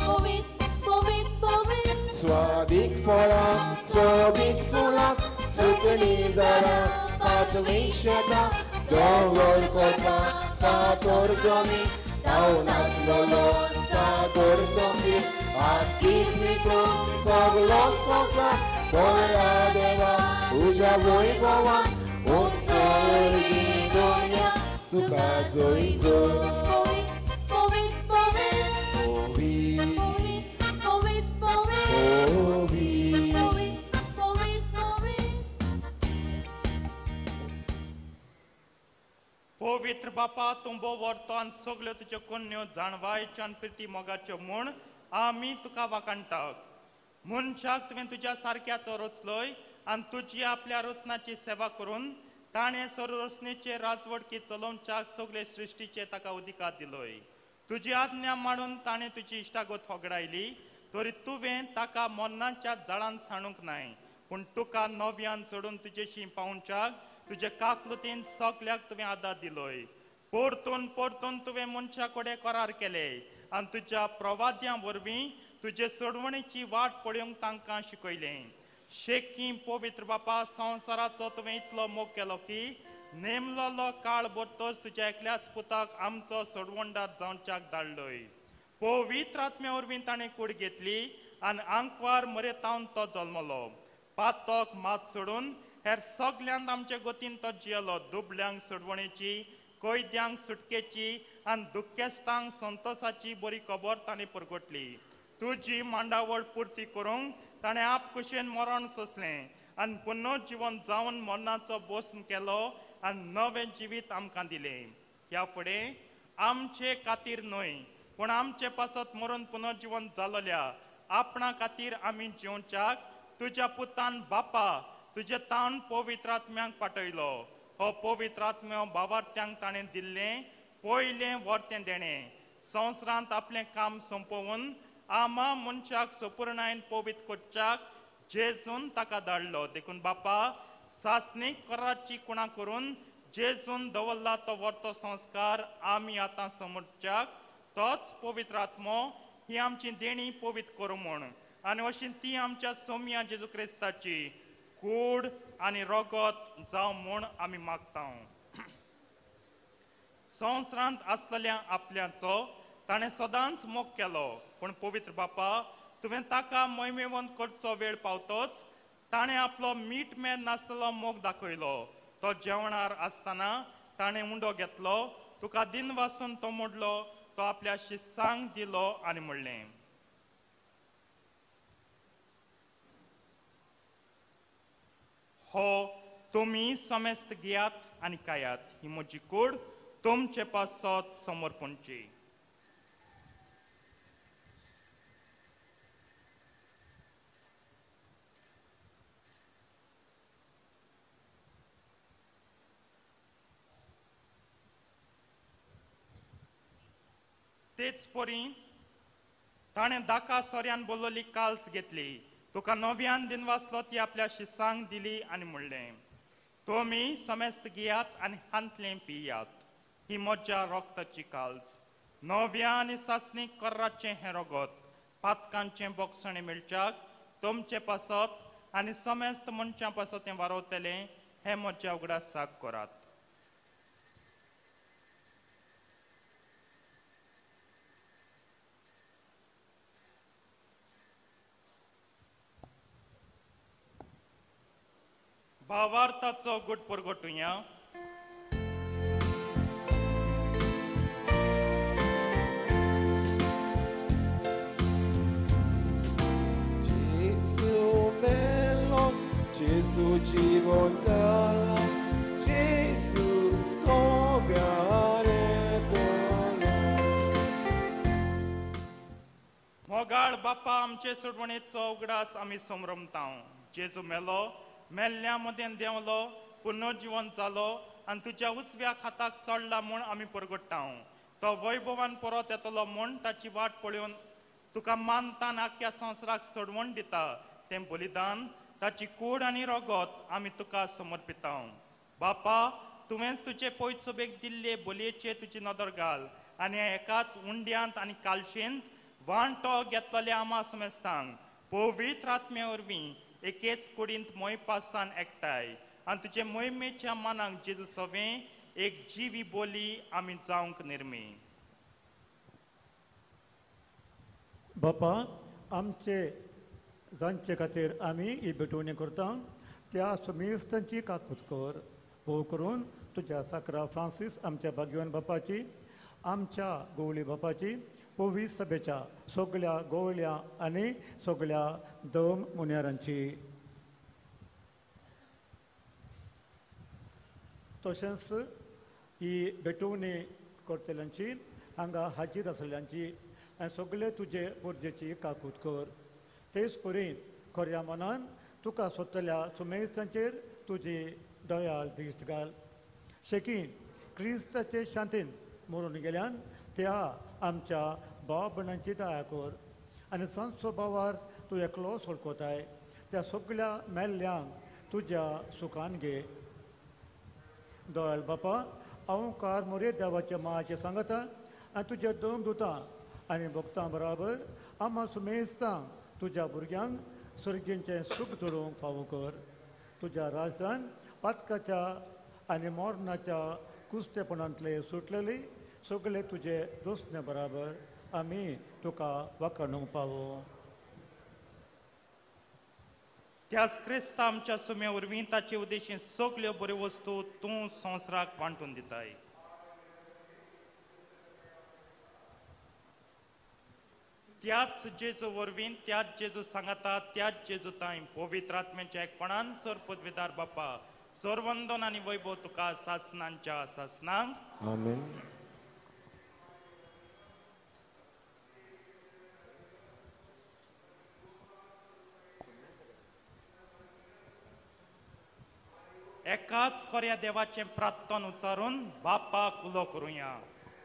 पवित्र पवित्र पवित्र स्वादीक फळां सोबीत फुलां सुकणीं झाडां पांचवी शेतां दोंगर कोतां फातर जमीन धांवन आसलेलो सागर संगीत आख्खी मित्र सगलो संवसार बऱ्या देवा तुज्या वैभवान उत्सर्गी दुनिया तुका जय जय पवित्र पवित्र पवित्र पवित्र पवित्र पवित्र पवित्र बापा तूं भोव आनी सगल्यो तुज्यो कोन्न्यो जाणवायच्यो आनी प्रिती मोगाच्यो म्हूण आमी तुका वाखाणटात. मनशाक तुवें तुज्या सारक्याचो रचलोय आनी तुजी आपल्या रचनाची सेवा करून ताणें संरचनेचे राजवटकी चलोवच्याक सगळे सृश्टीचे ताका अधिकार दिलोय. तुजी आज्ञा मांडून ताणें तुजी इश्टागत होगडायली तरी तुवें ताका मरणाच्या जाळान सांडूंक नाय, पूण तुका नव्यान सोडून तुजेशी पावोवच्याक तुजे काकलुतीन सगल्याक तुवें आदार दिलोय. परतून परतून तुवें मनशा कडेन करार केले आनी तुज्या प्रवाद्यां वरवीं तुजे सोडवणेची वाट पळोवंक तांकां शिकयलें. शेकी पवित्र बापा, संवसाराचो तुवें इतलो मोग केलो की नेमलोलो काळ भरतोच तुज्या एकल्याच पुताक आमचो सोडवणदार जावच्याक धाडलोय. पवित्र आत्म्या वरवीं ताणें कूड घेतली आनी आंकवार मरेतावन तो जल्मलो. पातक मात सोडून हेर सगल्यांत आमचे गतीन तो जियेलो. दुबल्यांक सोडवणेची, कैद्यांक सुटकेची आनी दुख्खेस्तांक संतोसाची बरी खबर ताणें परगटली. तुजी मांडावळ पुर्ती करूंक ताणें आपकुशेन मरण सोंसलें आनी पुनर्जिवन जावन मरणाचो बोसन केलो आनी नवें जिवीत आमकां दिलें. ह्या फुडें आमचे खातीर न्हय पूण आमचे पासत मरून पुनर्जिवन जालोल्या आपणा खातीर आमी जिवच्याक तुज्या पुतान बापा तुजे ताण पवित्र आत्म्यांक पाठयलो. हो पवित्र आत्म्यो बावार्थ्यांक ताणें दिल्लें पयलें वर्तें देणें संवसारांत आपलें काम सोंपोवन आमा मनशाक सपुर्णायन पवित्र करच्याक जेजून ताका धाडलो. देखून बापा, सासणीक कराची कुणा करून जेजून दवरला तो वर्तो संस्कार आमी आतां समजच्याक तोच पवित्र आत्मो ही आमची देणी पवित्र करूं म्हूण आनी अशी ती आमच्या सोम्या जेजू क्रिस्ताची कूड आनी रगत जावं म्हूण आमी मागता. संवसारांत आसलेल्या आपल्याचो ताणें सदांच मोग केलो, पूण पवित्र बापा तुवें ताका महिमेवंत करचो वेळ पावतोच ताणें आपलो मीठ मेळ नासलेलो मोग दाखयलो. तो जेवणार आसतना ताणें उंडो घेतलो, तुका दिन वासून तो मोडलो, तो आपल्या शिस्सांक दिलो आनी म्हणलें, हो तुमी समेस्त घेयात आनी खायात, ही म्हजी कूड तुमचे पासत समर्पणची. तेच परी ताणें दाका सोऱ्यान बोल्लोली काल्स घेतली, तुका नव्यान दिनवासलो ती आपल्या शिसांक दिली आनी म्हणलें, तुमी समेस्त घेयात आनी हांतलें पियात, ही म्हज्या रक्ताची काल्स, नव्या आनी सासणीक कराचें हें रगत पातकांचें बोगसणें मेळच्याक तुमचे पासत आनी समेस्त मनशां पासत तें वारवतलें, हें म्हज्या उगडासाक करात. भावार्थाचो गुट परगटुया. Gesù bello, Gesù जीवन जाला, Gesù coviare. मोगाळ बापा, आमचे सोडवणेचो उगडास आमी समरमतांव. जेजू मेलो, मेल्ल्या मदेन देंवलो, पुनर्जिवन जालो आनी तुज्या उजव्या हाताक चडला म्हूण आमी परगट्टांव. तो वैभवान परत येतलो म्हूण ताची वाट पळोवन तुका मानतान आख्या संवसाराक सोडवण दिता. तें बलिदान, ताची कूड आनी रगत आमी तुका समर्पितांव. बापा, तुवेंच तुजे पयसोबेक दिल्ले बोलयेचे तुजी नदर घाल आनी एकाच उंड्यांत आनी कालशेंत वांटो घेतलेल्या आमा समेस्तांक पवित्र आत्म्या वरवीं एकेच कुडींत मोयपासान एकठांय आनी तुजे मोहिमेच्या मानाक जेजू सवें एक जिवी बोली आमी जावंक निर्मी. बापा, आमचे जांचे खातीर आमी ही भेटवणी करता त्या समेस्तांची काकूत कर. भोव करून तुज्या साकरा फ्रांसीस आमच्या भाग्यवान बापाची, आमच्या गोवळी बापाची, पवित्र सभेच्या सगळ्या गोवळ्या आनी सगळ्या दम मुन्यारांची, तशेंच ही भेटवणी करतल्यांची, हांगा हाजीर आसलेल्यांची आनी सगळे तुजे पोरजेची काकूत कर. तेच परी खऱ्या मनान तुका सोदतल्या सुमेस्तांचेर तुजी दयाळ दिश्ट घाल. शेकी क्रिस्ताचे शांतीन मरून गेल्यान त्या आमच्या भाव भयणांची दया कर आनी संत भावार तूं एकलो सोडकोताय त्या सगळ्या मेल्ल्यांक तुज्या सुखान घे. दयाळ बापा, हांव कार मोरे देवाच्या मायाचें सांगता आनी तुज्या दम दुता आनी भक्तां बराबर आमा सुमेस्तांक तुज्या भुरग्यांक सर्गींचें सूख जोडूंक फावो कर. तुज्या राजधान पातकाच्या आनी मरणाच्या कुस्तेपणांतले सुटलेले सगळे तुजे दोस्ने बराबर आमी तुका वाखाणूंक पावो. त्याच क्रिस्ता आमच्या सुम्या वरवीं ताचे उद्देशीन सगल्यो बऱ्यो वस्तू तूं संवसाराक वांटून दिताय. त्याच जेजू वरवीं, त्याच जेजू सांगाता, त्याच जेजू तांय पवित्र आत्म्याच्या एकपणान सर पदवीदार बापा सरवंदन आनी वैभव तुका सासनांच्या सासनांक. आमेन. एकाच कोऱ्या देवाचें प्रार्थन उच्चारून बापाक उलो करुया.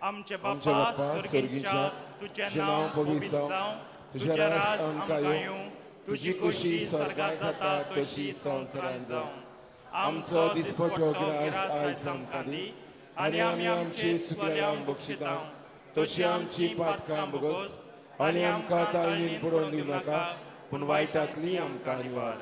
आमचे बापा स्वर्गीच्या, तुजें नांव पवित्र जावं, तुजें राज आमकां येवं, तुजी खुशी स्वर्गांत जाता तशी संवसारांत जावं. आमचो दिसपट्टो ग्रास आयज आमकां दी आनी आमी आमची चुकल्यांक बक्षिता तशी आमची पातकां भोगोस आनी आमकां ताळणीन पडोवन दिवं नाका, पूण वायटांतली आमकां निवार.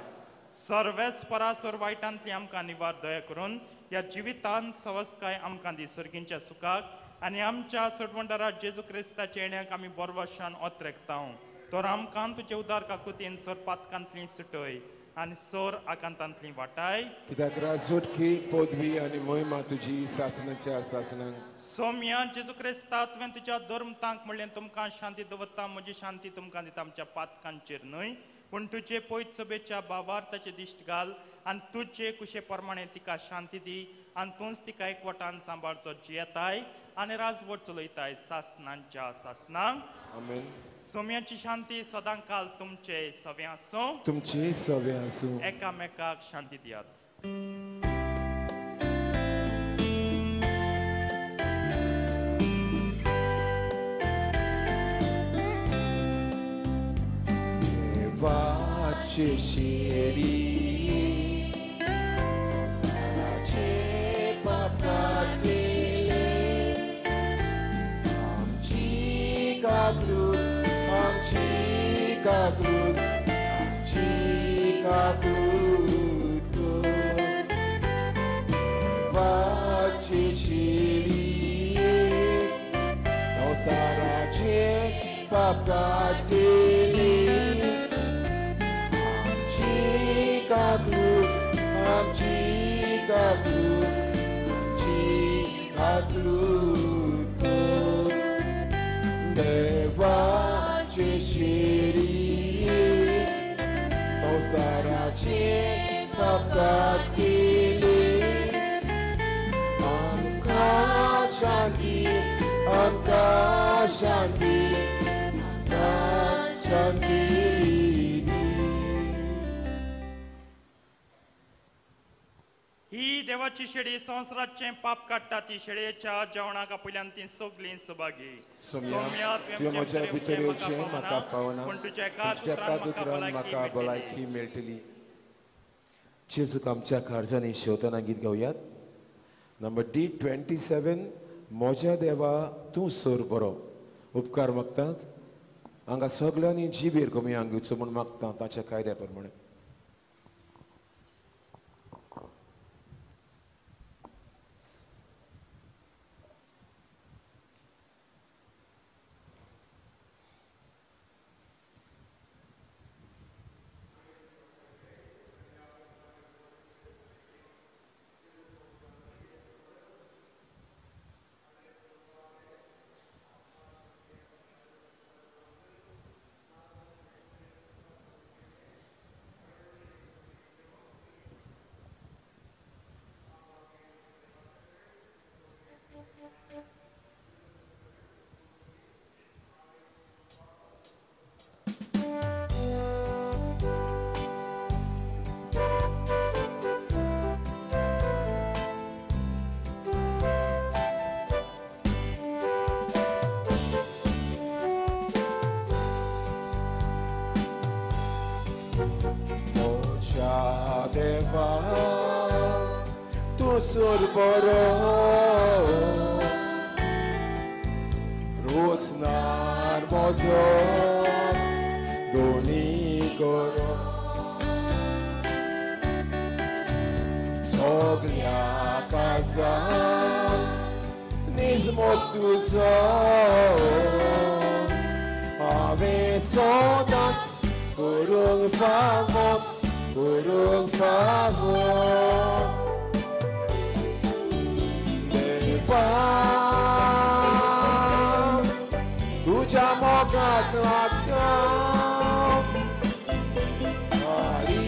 सर्वेस परासर वायटांतली आमकां निवार दया करून ह्या जिवितांत सवस्काय आमकां दी सर्गींच्या सुखाक आनी आमच्या सोडवणदारा जेजू क्रिस्ताच्या येण्याक आमी बोरवाशान ओतरेकतांव. तर आमकां तुजे उदार काकुतीन सर पातकांतली सुटय आनी सोर आकांतांतली वाटाय. कित्याक राजवटकी पदवी आनी मोहिमा तुजी सासनाच्या सासनाक. सोम्या जेजू क्रिस्ता, तुवें तुज्या धर्मतांक म्हणलें तुमकां शांती दवरता, म्हजी शांती तुमकां दिता, आमच्या पातकांचेर न्हय पूण तुजे पयत सभेच्या भावार्थाचे दिश्ट घाल आनी तुजे कुशे प्रमाणे तिका शांती दी आनी तूंच तिका एकवटान सांबाळचो जियेताय आनी राजवट चलयताय सासनांच्या सासनांक. आमेन. सोम्याची शांती सदां काल तुमचे सवे आसूं, तुमची सवे आसूं. एकामेकाक शांती दियात. देवाचे शेरी संवसाराचे पाप काडटले, आमची काकूत, आमची काकूत, आमची काकूत कर. देवाचे शेरी संवसाराचे पाप काडटले, आमची काकूत, आमची काकूत, आमची काकूत कर. देवाचे शेरी संवसाराचे पाप काडटले, आमकां शांती, आमकां शांती, आमकां शांती. ही देवाची शेळी संवसाराचें पाप काडटा ती शेळयेच्या जेवणाक आपल्यान ती सगळीं सभागी. सोम्या, तुवें म्हज्या भितर येवचें म्हाका फावना, पूण तुज्या एका उतरान म्हाका भलायकी मेळटली. जेजूक आमच्या काळजांनी शेवतना गीत गावयात. नंबर D27, म्हज्या देवा तूं सर बरो. उपकार मागतात हांगा सगळ्यांनी जिबेर कमी घेवचो म्हूण मागता ताच्या कायद्या प्रमाणे. बरो रोसनार म्हजो दोनी करो सगल्या काळजान निजमो तुजो हांवें सदांच करूंक फावो करूंक फावो. तुझ्या मोगाक लागता आरी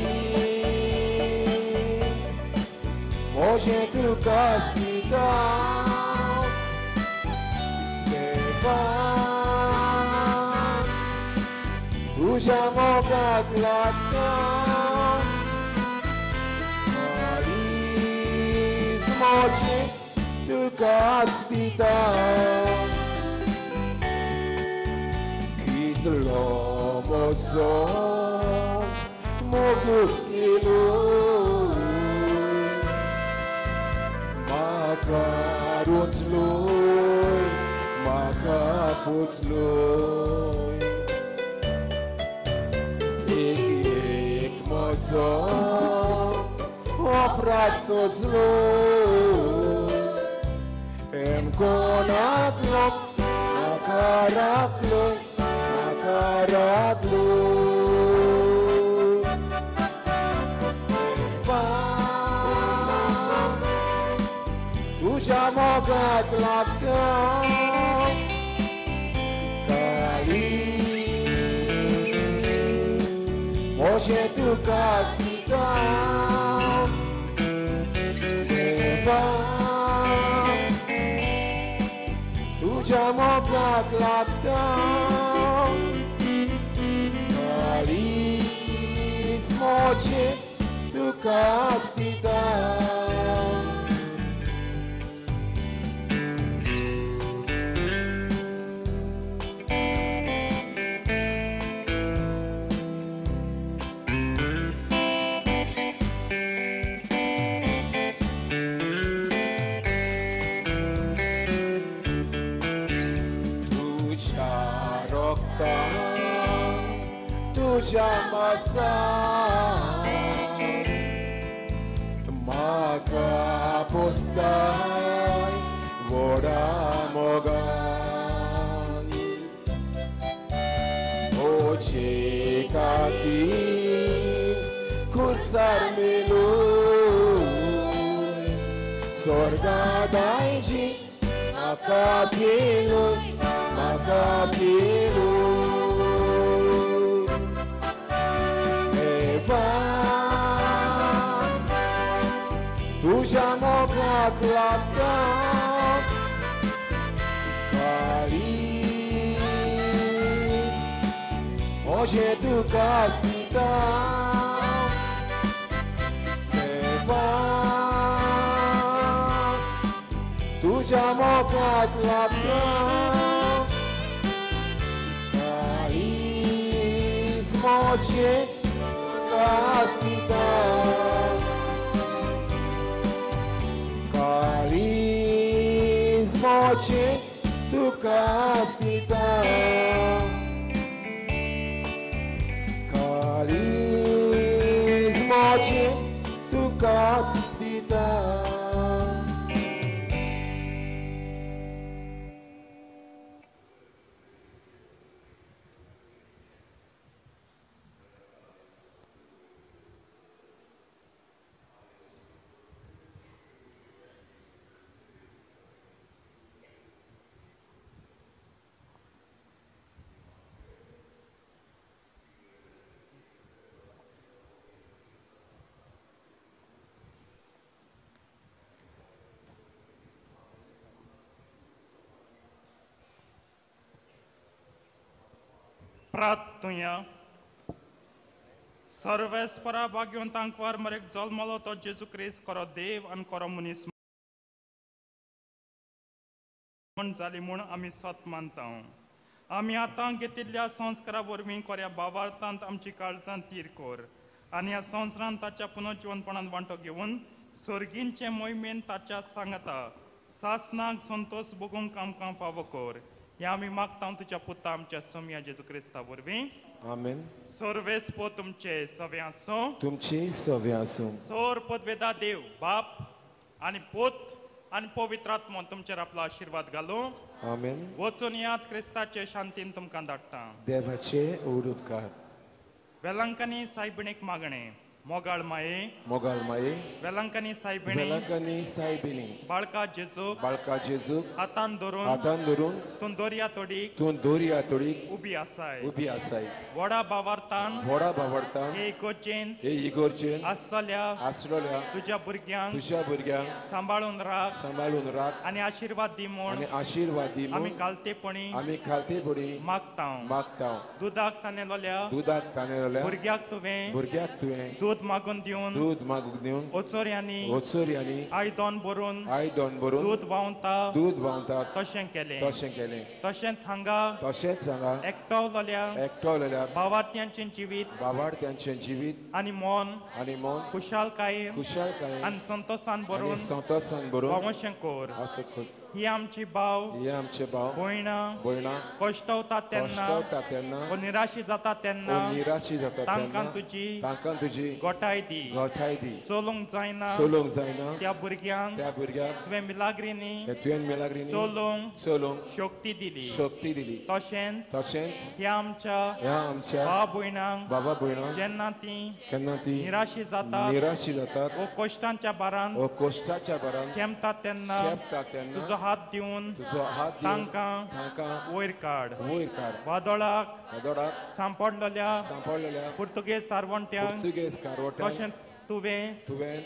म्हजें तुकाच दिता देवा तुझ्या मोगाक लागता आरीज म्हजें तुकाच दिता. कितलो म्हजो मोग केलो म्हाका रोचलोय म्हाका पोचलोय एक एक म्हजो अपराध सोंसलो कोणाकलो म्हाका राखलो म्हाका राखलो. तुझ्या मोगाक लागता काळी म्हजें तुकाच दिता देवा तुझ्या मोगाक लागता काळीज म्हजें तुकाच दिता. तुझ्या मासान म्हाका पोसताय व्हडा मोगान म्हजे खातीर खुर्सार मेलो स्वर्गा दायजी म्हाका केलो म्हाका केलो. तुझ्या मोगाक लागता काळी म्हजें तुकाच दिता देवा. तुज्या मोगाक लागता. काळीज म्हजें कास्तिता, काळीज म्हजें तुका दिता, काळीज म्हजें तुकाच दिता. प्रार्थुया. सर्वेस्परा भाग्यवंतांक मरेक जल्मलो तो जेजू क्रिस्त करो देव आनी करो मनीस म्हण जाली म्हूण आमी सत मानता. आमी आतां घेतिल्ल्या संस्कारा वरवीं कोऱ्या भावार्थांत आमची काळजां थीर कर आनी ह्या संवसारांत ताच्या पुनर्जिवनपणान वांटो घेवन सर्गींचे मोहिमेन ताच्या सांगाता सासनाक संतोश भोगूंक आमकां फावो कर. हे आमी मागता तुज्या पुता आमच्या सोमया जेजू क्रिस्ता वरवीं. आमेन. सर्वेस्पो तुमचे सवे आसूं, तुमचे सवे आसूं. सोर पदवेदा देव बाप आनी पूत आनी पवित्र आत्मो तुमचेर आपलो आशिर्वाद घालूं. आमेन. वचून यात क्रिस्ताचे शांतीन तुमकां धाडटा. देवाचे उपकार. वेलंकनी सायबिणीक मागणें. मोगाळ माये, मोगाळ माये, वेलंकनी सायबिणी, वेलंकनी सायबिणी, बाळका जेजूक, बाळका जेजूक हातान धरून, हातान धरून तूं दर्या तोडीक, तूं दर्या तोडीक उबी आसाय, उबी आसाय. व्हडा भावार्थान, व्हडा भावार्थान हे इगोर्जेन, हे इगोर्जेन आसतल्या, आसलेल्या तुज्या भुरग्यांक, तुज्या भुरग्यांक सांबाळून राख, सांबाळून राख आनी आशिर्वाद दी म्हूण, आनी आशिर्वाद दी म्हूण आमी खालतेपणी, आमी खालतेपणी मागता, मागता. दुदाक तानेलोल्या, दुदाक तानेलोल्या भुरग्याक तुवें, भुरग्याक तुवें दूद मागून दिवन, दूद मागून दिवन ओचोऱ्यांनी, ओचोऱ्यांनी आयदन भरून, आयदन भरून दूद व्हांवता, दूद व्हांवता तशें केलें, तशें केलें. तशेंच हांगा, तशेंच हांगा एकटवलेल्या, एकटवलेल्या भावार्थ्यांचें जिवीत, भावार्थ्यांचें जिवीत आनी मन, आनी मन खुशालकायेन, खुशालकायेन आनी संतोशान भरून, संतोशान भरून व्हांवशें कर. ही आमची भाव, ही आमचे भाव भयणां, भयणां कश्टवता तेन्ना, कश्टवता तेन्ना, ओ निराशी जाता तेन्ना, निराशी जाता तांकां तुजी, तांकां तुजी गोठाय दी, गोठाय दी. चलूंक जायना, चलूंक जायना त्या भुरग्यांक, त्या भुरग्यांक तुवें मिलाग्रीनी, तुवें मिलाग्रीनी चलूंक, चलूंक शक्ती दिली, शक्ती दिली. तशेंच, तशेंच ह्या आमच्या, ह्या आमच्या भाव भयणांक, बाबा भयणांक जेन्ना ती, केन्ना ती निराशी जाता, निराशी जातात, ओ कश्टांच्या भारान, ओ कश्टाच्या भारान चेंपतात तेन्ना, चेंपतात तेन्ना तुजो हात दिवन, तुजो हात दिवन तांकां, तांकां वयर काड, वयर काड. वादळाक, वादळाक सांपडलेल्या, सांपडलेल्या पुर्तुगेज कारवंट्यांक, पुर्तुगेज कारवंट्यांक तशें तुवें, तुवें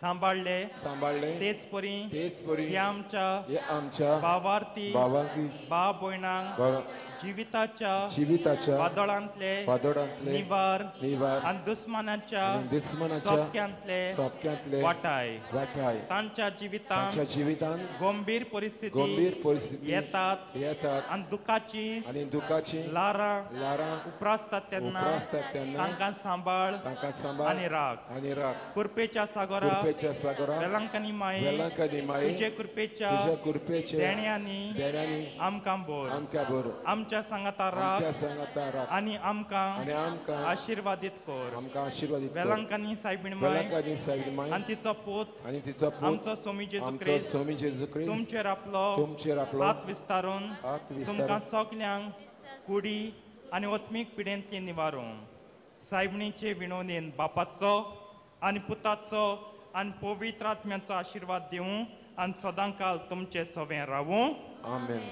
सांबाळ्ळे, सांबाळ्ळे. तेच परी, तेच परी ह्या आमच्या, ह्या आमच्या भावार्थी, भावार्थी भाव भयणांक जिविताच्या, जिविताच्या वादळांतले, वादळांतले निवार, निवार आनी दुस्मानाच्या, दुस्मानाच्या चोपक्यांतले, चोपक्यांतले वाटाय, वाटाय. तांच्या जिवितांत, तांच्या जिवितांत गंभीर परिस्थिती, गंभीर परिस्थिती येतात, येतात आनी दुखाची, आनी दुखाची ल्हारां, ल्हारां उप्रासतात तेन्ना, उप्रासतात तेन्ना तांकां सांबाळ, तांकां सांबाळ आनी राख, आनी राख. कृपेच्या सागरा, कृपेच्या सागरा, वेलंकनी माये, वेलंकनी माये, तुजे कृपेच्या, तुज्या कृपेच्या देण्यांनी, देण्यांनी आमकां भर, आमकां भर. आमच्या सांगाता राख, आमच्या सांगाता राख आनी आमकां, आनी आमकां आशिर्वादीत कर, आमकां आशिर्वादीत कर. वेलंकनी सायबीण माय, वेलंकनी सायबीण माय आनी तिचो पूत, आनी तिचो पूत, आमचो सोमी जेजू आमचो क्रिस्त, सोमी जेजू क्रिस्त, तुमचेर आपलो, तुमचेर आपलो हात विस्तारून, हात विस्तारून तुमकां सगल्यांक कुडी आनी आत्मीक पिडेंतली निवारूं. सायबणीचे विणवणेन बापाचो आनी पुताचो आनी पवित्र आत्म्याचो आशिर्वाद दिवं आनी सदांकाल तुमचे सवें रावूं. आमेन.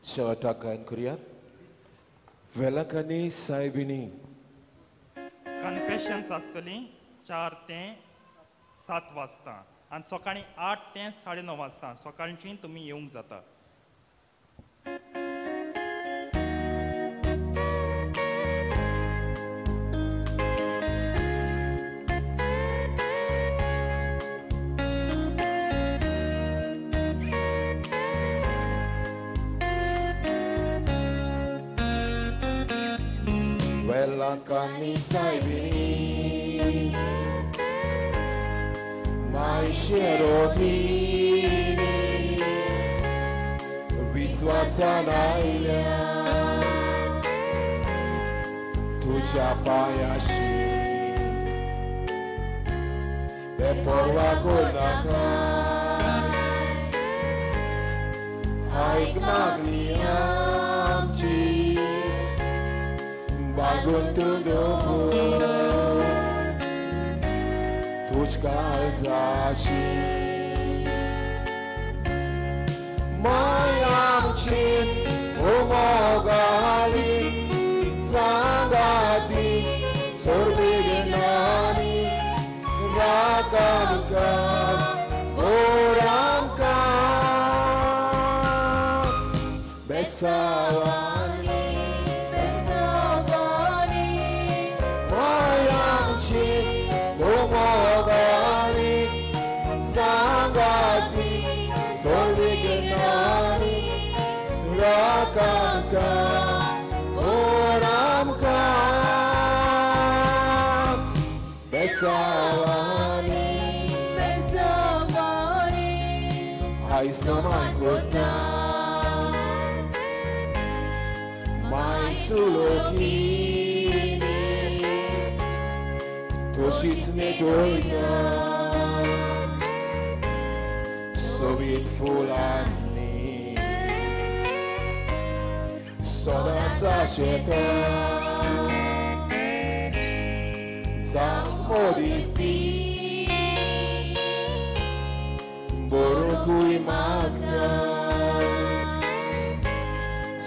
शेवटाक गायन करुया. वेलंकनी सायबिणी. कन्फेशन्स आसतली 4 ते 7 वाजता आनी सकाळीं 8 ते 9:30 वाजता. सकाळची तुमी येवंक जाता. आमकां सायबिणी मायशेरोधिनी विस्वासान आयल्या तुज्या पांयाशी बेपर्वा करनाका आयक मागणी आमची बागून तूं दवर तुज काळजाशी माय आमची उमोगाली सांगाती सोर्विगनानी राख आमकां ओ आमकां बेसावानी बेसावानी माय आमची उमोगाली सांगाती सोर्विगनानी राख आमकां ओ आमकां बेसावानी बेसावानी आयज नमान कोता माय सुलोकिनी तशीच नेटोयता सोबीत फुलांनी सदांच आशेता जावं मदींच ती बरोकूय मागता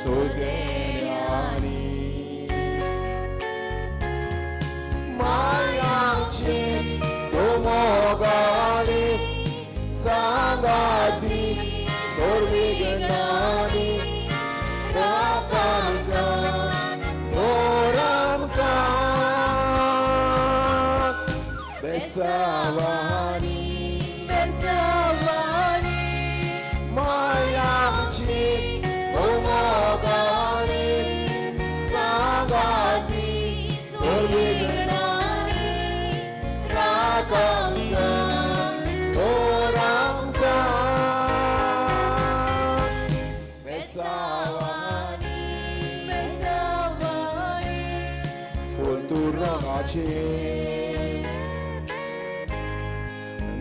सोदेरांनी माय आमची उमोगाली सांगाती सोर्विगणानी राख आमकां ओ आमकां बेसावानी बेसावानी माय आमची उमोगाली सांगाती सोर्विगणानी राख आमकां ओ आमकां बेसावानी बेसावानी फूल तूं रंगाचें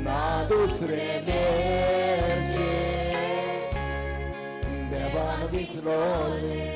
ना दुसरें मेळचें देवान विचलोलें